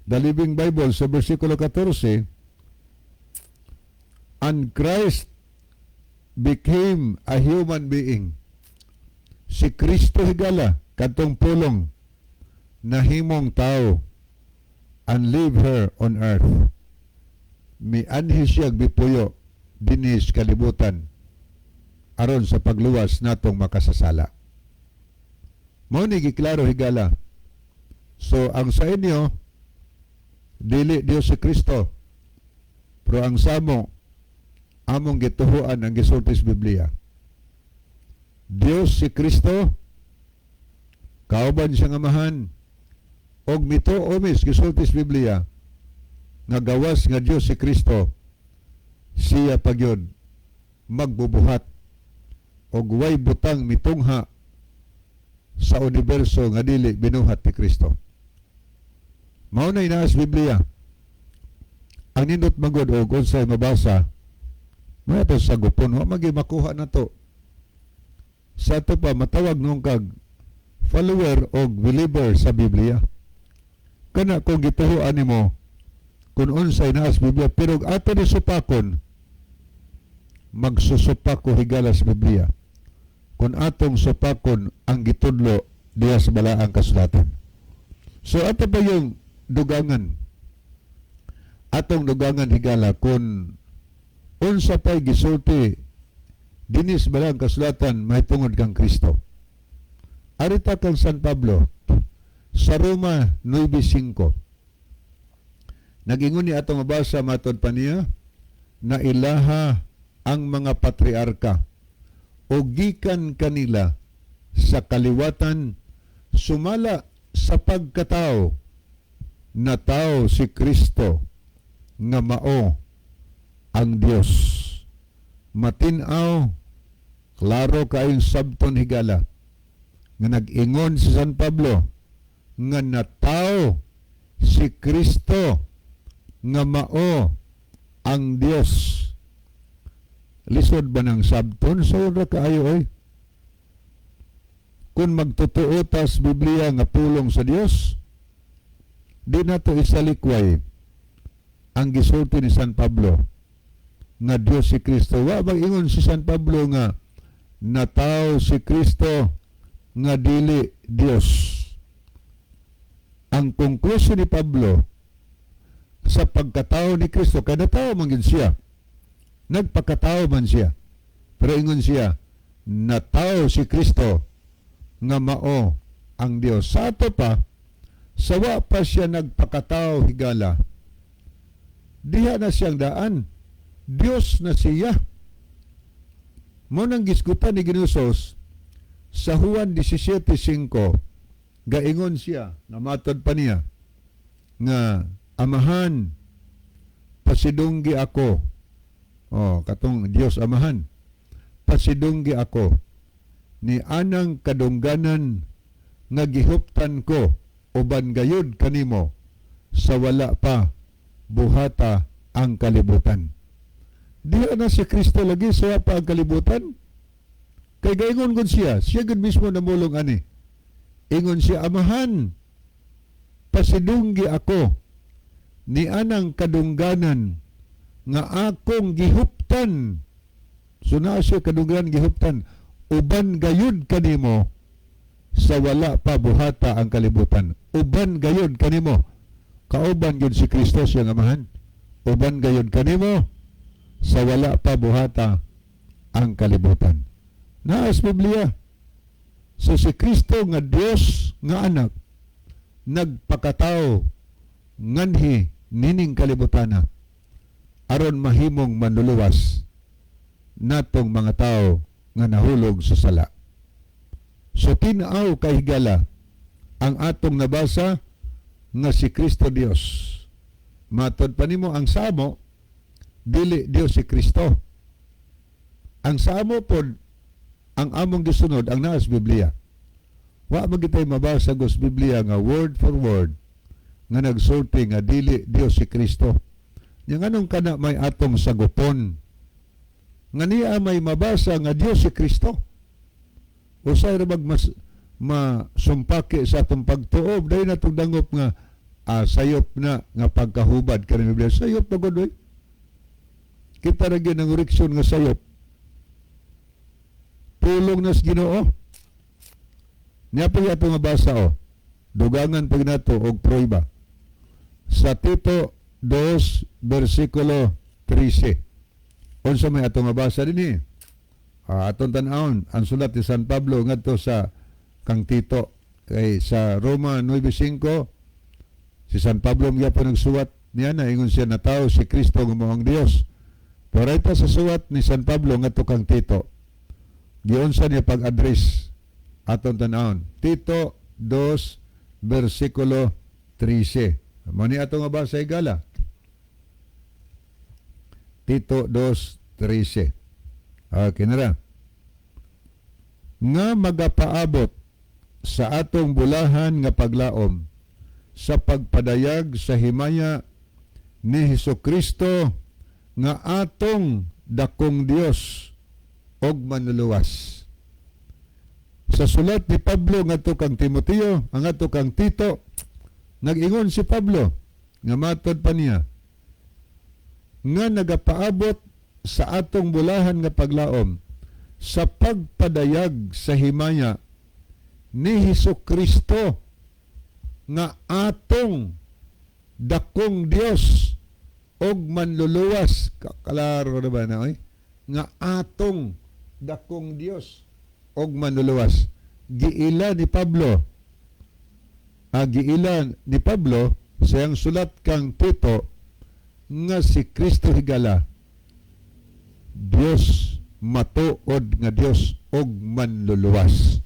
The Living Bible sa versikulo 14, "And Christ became a human being." Si Kristo, higala, katong pulong, nahimong tao, "and live here on earth." Mianhi siya, mipuyo dinhi sa kalibutan aron sa pagluwas natong makasasala. Mao ni giklaro, higala. So ang sa inyo, dili Dios si Kristo. Pero ang samo, among gituhuan ang gisulti sa Biblia. Dios si Kristo, kauban siya nga Amahan, og mituo mis gisulti sa Biblia nga gawas nga Dios si Kristo, siya pagyud magbubuhat og way butang mitungha sa universo nga dili binuhat ni Kristo. Mao na inaas Biblia. Ang nindot magod og unsay mabasa, mao to sagupon, wa magi makuha na to. Sa ato pa matawag nung kag follower og believer sa Biblia. Kana kung gituhuan nimo kung unsay naas Biblia, pero ato ni supakon, magsusupak ko, higala, sa Biblia kung atong supakon ang gitudlo diya sa balaang kasulatan. So ato pa yung dugangan? Atong dugangan, higala, kung unsa pa'y gisulti dinhi sa balaang kasulatan mahitungod kang Kristo. Arita kang San Pablo sa Roma 9:5. Nagingon ni atong mabasa matod pa niya na ilaha ang mga patriarka o gikan kanila sa kaliwatan sumala sa pagkatao, na tao si Kristo nga mao ang Dios. Matin-aw, klaro kaayong sabton, higala, nga nag-ingon si San Pablo nga natao si Kristo nga mao ang Dios. Lisod ba ng sabton? So ra kaayo oy. Kung magtotoo tas Biblia nga pulong sa Dios, di nato isalikway ang gisulti ni San Pablo nga Dios si Kristo. Wa mag-ingon si San Pablo nga natao si Kristo nga dili Dios. Ang konklusyon ni Pablo sa pagkatao ni Kristo, kay natao man gid siya. Nagpakatao man siya. Pero ingon siya, natao si Kristo nga mao ang Dios. Sa ato pa, sawa pa siya nagpakatao, higala. Diha na siyang daan. Dios na siya. Mao nang gisgutan ni Ginoong sa Juan 17:5, gaingon siya nga matod pa niya nga, "Amahan, pasidunggi ako." Oh, katong Dios Amahan, "Pasidunggi ako ni anang kadungganan nga gihuptan ko uban gayud kanimo sa wala pa buhata ang kalibutan." Diha na si Kristo lagi sa pa ang kalibutan. Kay gaingon gud siya, siya gud mismo namulong ani. Ingon siya, "Amahan, pasidunggi ako ni anang kadungganan nga akong gihuptan." So naa siya kadungganan gihuptan uban gayud kanimo sa wala pa buhata ang kalibutan. Uban gayud kanimo. Kauban gyud si Kristo siyang Amahan. Uban gayud kanimo sa wala pa buhata ang kalibutan. Naas Biblia. So si Kristo nga Dios nga anak nagpakatao nganhi nining kalibutana aron mahimong manluluwas natong mga tao nga nahulog sa sala. So tin-aw kay higala ang atong nabasa nga si Kristo Dios. Matod pa nimo ang samo, dili Dios si Kristo. Ang samo pod, ang among gisunod ang naas Biblia. Wa man gitay mabasa sa Biblia nga word for word nga nagsulti nga dili Dios si Kristo. Nya nganong kana may atong sagupon nga niya may mabasa nga Dios si Kristo? Usay ra bag mas masumpaki sa atong pagtuo dahil natong dangop nga sayop na nga pagkahubad kani Biblia. Sayop na gud oy. Kita ra gyud ang koreksyon nga sayop. Pulong nas Ginoo. Niya pa ato nga basa o. Dugangan pag nato og prueba. Sa Tito 2 versikulo 13. Unsa may ato nga basa dinhi? Atong tan-awon ang sulat ni San Pablo ngadto sa kang Tito, kay sa Roma 9:5 si San Pablo gyapon nagsuwat niya na ingon siya natawo si Kristo nga mao ang Dios. Pero ito sa suwat ni San Pablo ngadto kang Tito, giunsa niya pag-address? Atong tan-awon Tito 2 versikulo 13. Mao ni ato nga basa, higala. Tito 2:13. Okay na ra. Nga magapaabot sa atong bulahan nga paglaom sa pagpadayag sa himaya ni Hesus Kristo nga atong dakong Dios og manluluwas. Sa sulat ni Pablo ngadto kang Timoteo, ang ngadto kang Tito, nag-ingon si Pablo nga matod pa niya nga nagapaabot sa atong bulahan nga paglaom sa pagpadayag sa himaya ni Hesus Kristo nga atong dakong Dios og manluluwas. Klaro na ba na oy? Nga atong dakong Dios og manluluwas. Giila ni Pablo sa iyang sulat kang Tito nga si Kristo, higala, Dios, matuod nga Dios og manluluwas.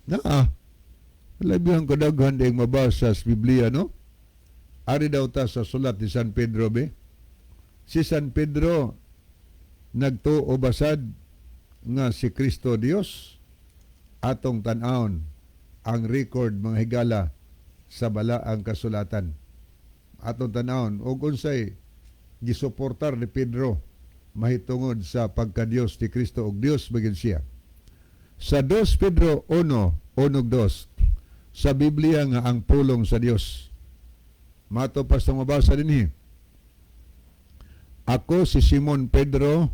Naa labihan ko daghan ding mabasa sa Biblia, no? Ari daw ta sa sulat ni San Pedro be. Si San Pedro nagtuo basad nga si Kristo Dios? Atong tan-awon ang record, mga higala, sa balaang kasulatan. Atong tan-awon og unsay gisuportar ni Pedro mahitungod sa pagka-Dios ni Kristo og Dios magin siya. Sa 2 Pedro 1, 1 2, sa Biblia nga ang pulong sa Dios. Mato pa sa mabasa dinhi. "Ako si Simon Pedro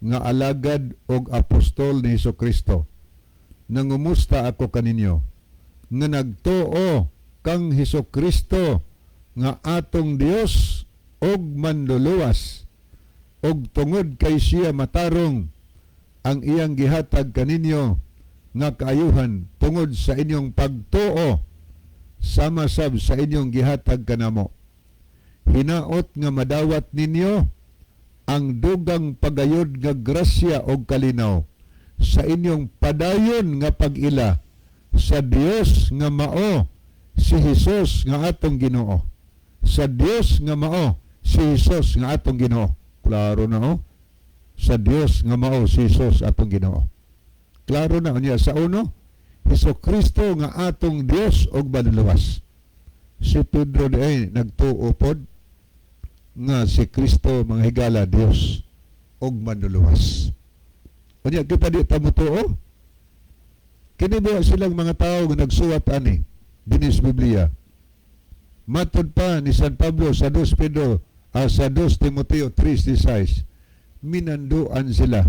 nga alagad og apostol ni Hesus Kristo. Nangumusta ako kaninyo nga nagtuo kang Hesus Kristo nga atong Dios og manluluwas og tungod kay siya matarong ang iyang gihatag kaninyo nga kaayuhan tungod sa inyong pagtuo sama sab sa inyong gihatag kanamo." Hinaot nga madawat ninyo ang dugang pagayod nga grasya og kalinaw sa inyong padayon nga pag-ila sa Dios nga mao si Hesus nga atong Ginoo. Sa Dios nga mao si Hesus nga atong Ginoo. Klaro na, oh. Sa Dios nga mao si Hesus atong Ginoo. Klaro na unya sa uno, Hesus Kristo nga atong Dios og manluluwas. Si Pedro diay nagtuo pod nga si Kristo, mga higala, Dios og manluluwas. Unya kita, di ta motuo? Kini ba silang mga tao nga nagsuwat ani dinhi sa Biblia? Matod pa ni San Pablo sa 2 Pedro, sa 2 Timoteo 3:16, minanduan sila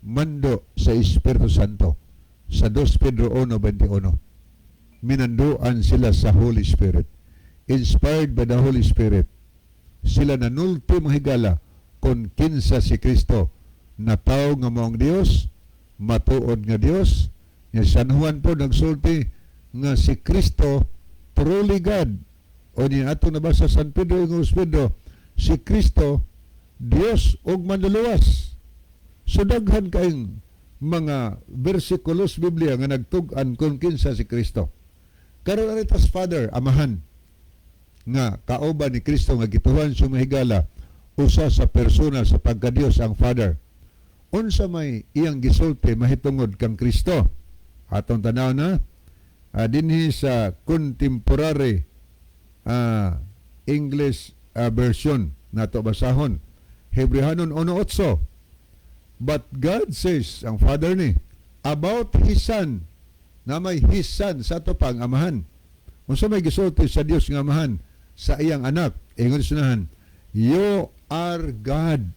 mando sa Espiritu Santo. Sa 2 Pedro 1:21, minanduan sila sa Holy Spirit. Inspired by the Holy Spirit. Sila nanulti, mga higala, kung kinsa si Kristo na tao nga maong Dios, matuod nga Dios. Nga San Juan po nagsulti nga si Kristo truly God. O niya ato nabasa San Pedro, Ingos Pedro, si Kristo Dios ug manluluwas. So daghan kaayong mga bersikulos Biblia nga nagtug-an kung kinsa si Kristo. Karon aritas Father, Amahan nga kauban ni Kristo nga gituhan sa mga higala, usa sa persona sa pagka-Dios ang Father. Unsa may iyang gisulti mahitungod kang Kristo? Atong tanaw na dinhi sa Contemporary English Version nato basahon. Hebrehanon 1:8. But God says, ang Father ni, about His Son, na may His Son sa ato pang Amahan. Unsa may gisulti sa Dios nga Amahan sa iyang anak? Ingon sinahan, "You are God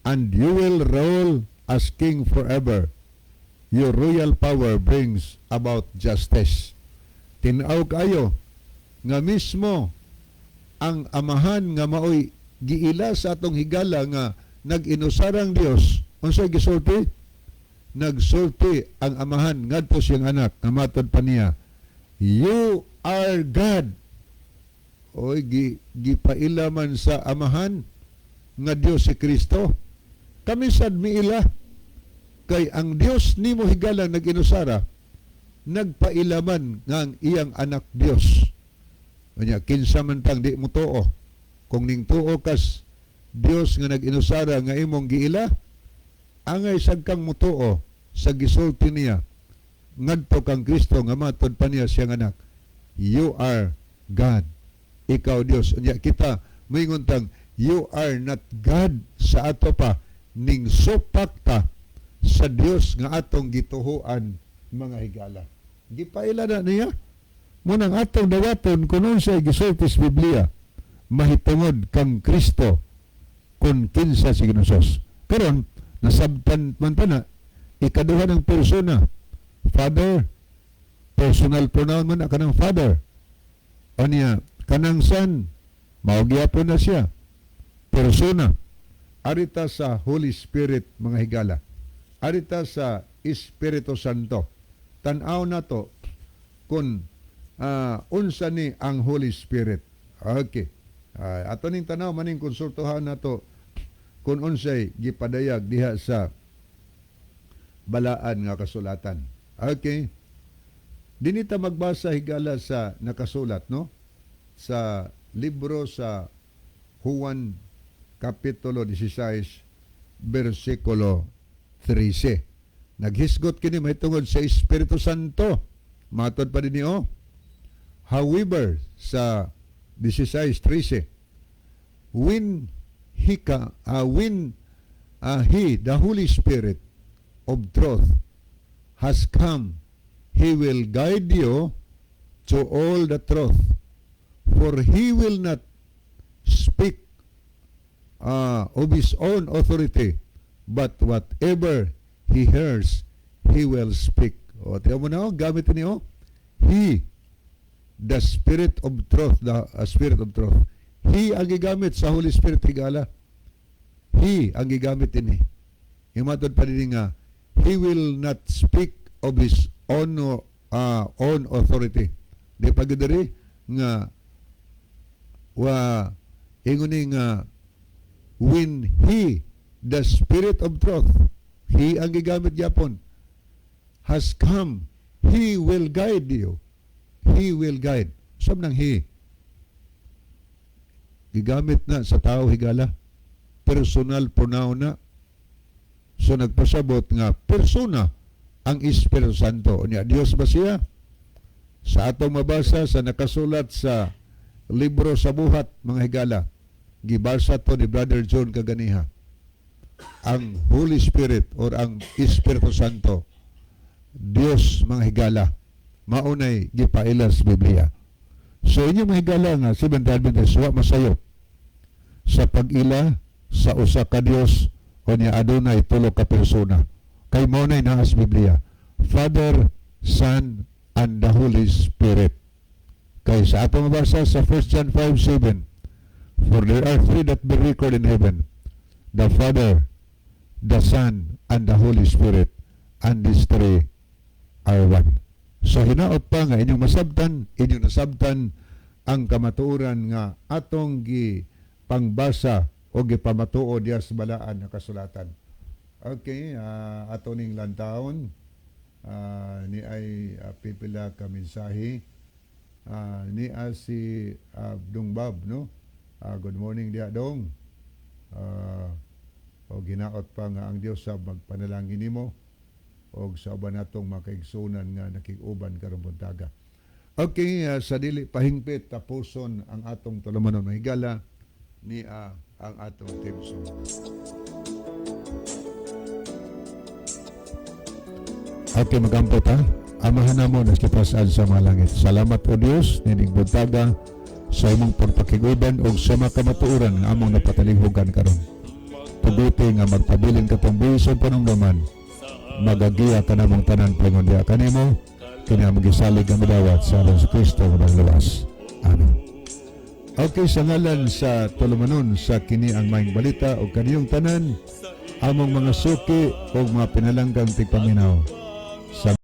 and you will rule as king forever. Your royal power brings about justice." Tinaw kayo nga mismo ang Amahan nga maoy giila sa atong higala nga nag-inusarang Dios, unsay gisulti? Nagsulti ang Amahan ngadto siyang anak nga matod pa niya, "You are God." Oy, gipaila man sa Amahan nga Dios si Kristo. Kami sad miila kay ang Dios nimo, higala, nag-inusara, nagpaila man nga ang iyang anak Dios. Kanya kinsa man tang di mo tuo? Kung ning tuo kas Dios nga nag-inusara nga imong giila, angay sad kang mutuo sa gisulti niya ngadto kang Kristo nga matod pa niya siyang anak, "You are God." Ikaw Dios. Unya kita moingon tang "You are not God" sa ato pa ning supak ta sa Dios nga atong gituhuan, mga higala. Gipaila na niya. Munang atong dawaton kung unsay gisulti sa Biblia mahitungod kang Kristo, kung kinsa si Ginoo. Karon nasabtan man ta na ikaduha ng persona, Father, personal pronoun man na kanang Father. Anya kanang Son, mao gyapon na siya persona. Arita sa Holy Spirit, mga higala. Arita sa Espiritu Santo. Tan-aw na to kung unsa ni ang Holy Spirit. Okay. Ato ning tanaw maning konsultuhan nato kung unsay gipadayag diha sa balaan nga kasulatan. Okay. Dinhi ta magbasa, higala, sa nakasulat, no, sa libro sa Juan kapitulo 16 bersikulo 13. Naghisgot kini mahitungod sa Espiritu Santo. Matod pa din oh. However, sa 16:13, when he, the Holy Spirit of truth, has come, he will guide you to all the truth. For he will not speak of his own authority, but whatever he hears, he will speak. O, tiyan mo na, oh, gamit ni oh. He, the Spirit of truth, the Spirit of truth. He ang gigamit sa Holy Spirit, higala. He ang gigamit ini. Imatod pa din nga, he will not speak of his own authority. Di pa diri nga Wa ingon ni nga when He, the Spirit of truth, He ang gigamit gyapon, has come, He will guide you. He will guide. Sab nang He. Gigamit na sa tao, higala. Personal pronoun na. So nagpasabot nga persona ang Espiritu Santo. Unya, Dios ba siya? Sa atong mabasa sa nakasulat sa libro sa Buhat, mga higala, gibasa to ni Brother John kaganiha. Ang Holy Spirit or ang Espiritu Santo, Dios, mga higala, maunay gipaila sa Biblia. So inyo, mga higala, nga Seventh Adventist wa masayop sa pag-ila sa usa ka Dios o niya adunay tulo ka persona. Kay mao nay naa sa Biblia. Father, Son, and the Holy Spirit. Kay sa atong mabasa sa 1 John 5:7, "For there are three that bear record in heaven, the Father, the Son, and the Holy Spirit, and these three are one." So hinaot pa nga inyong masabtan, inyong nasabtan ang kamatuoran nga atong gi pangbasa o gipamatuod diya sa balaan nga kasulatan. Okay, ato ning lantawon ni ay pipila ka mensahe ni si Dong Bob, no? Good morning diya, Dong. O ginaot pa nga ang Dios sa magpanalangin nimo og sa uban natong makaigsunan nga nakig-uban karong buntaga. Okay, sa dili pahingpit, tapuson ang atong tulumanon, mga higala, ni ang atong theme song. Okay, magampo ta. Amahan namo na kipasaan sa mga langit. Salamat, O Dios, nining buntaga sa imong pagpakiguban og sa mga kamatuoran nga among napatalinghugan karon. Tuguti nga magpabilin katong buhis og panumduman. Magagiya ka namong tanan paingon diha kanimo. Kini ang magisalig nga midawat sa ngalan sa Kristo nga luwas. Amen. Okay, sa ngalan sa tulumanon sa kini ang Maayong Balita o kaniyong tanan among mga suki o mga pinalanggang tigpaminaw sa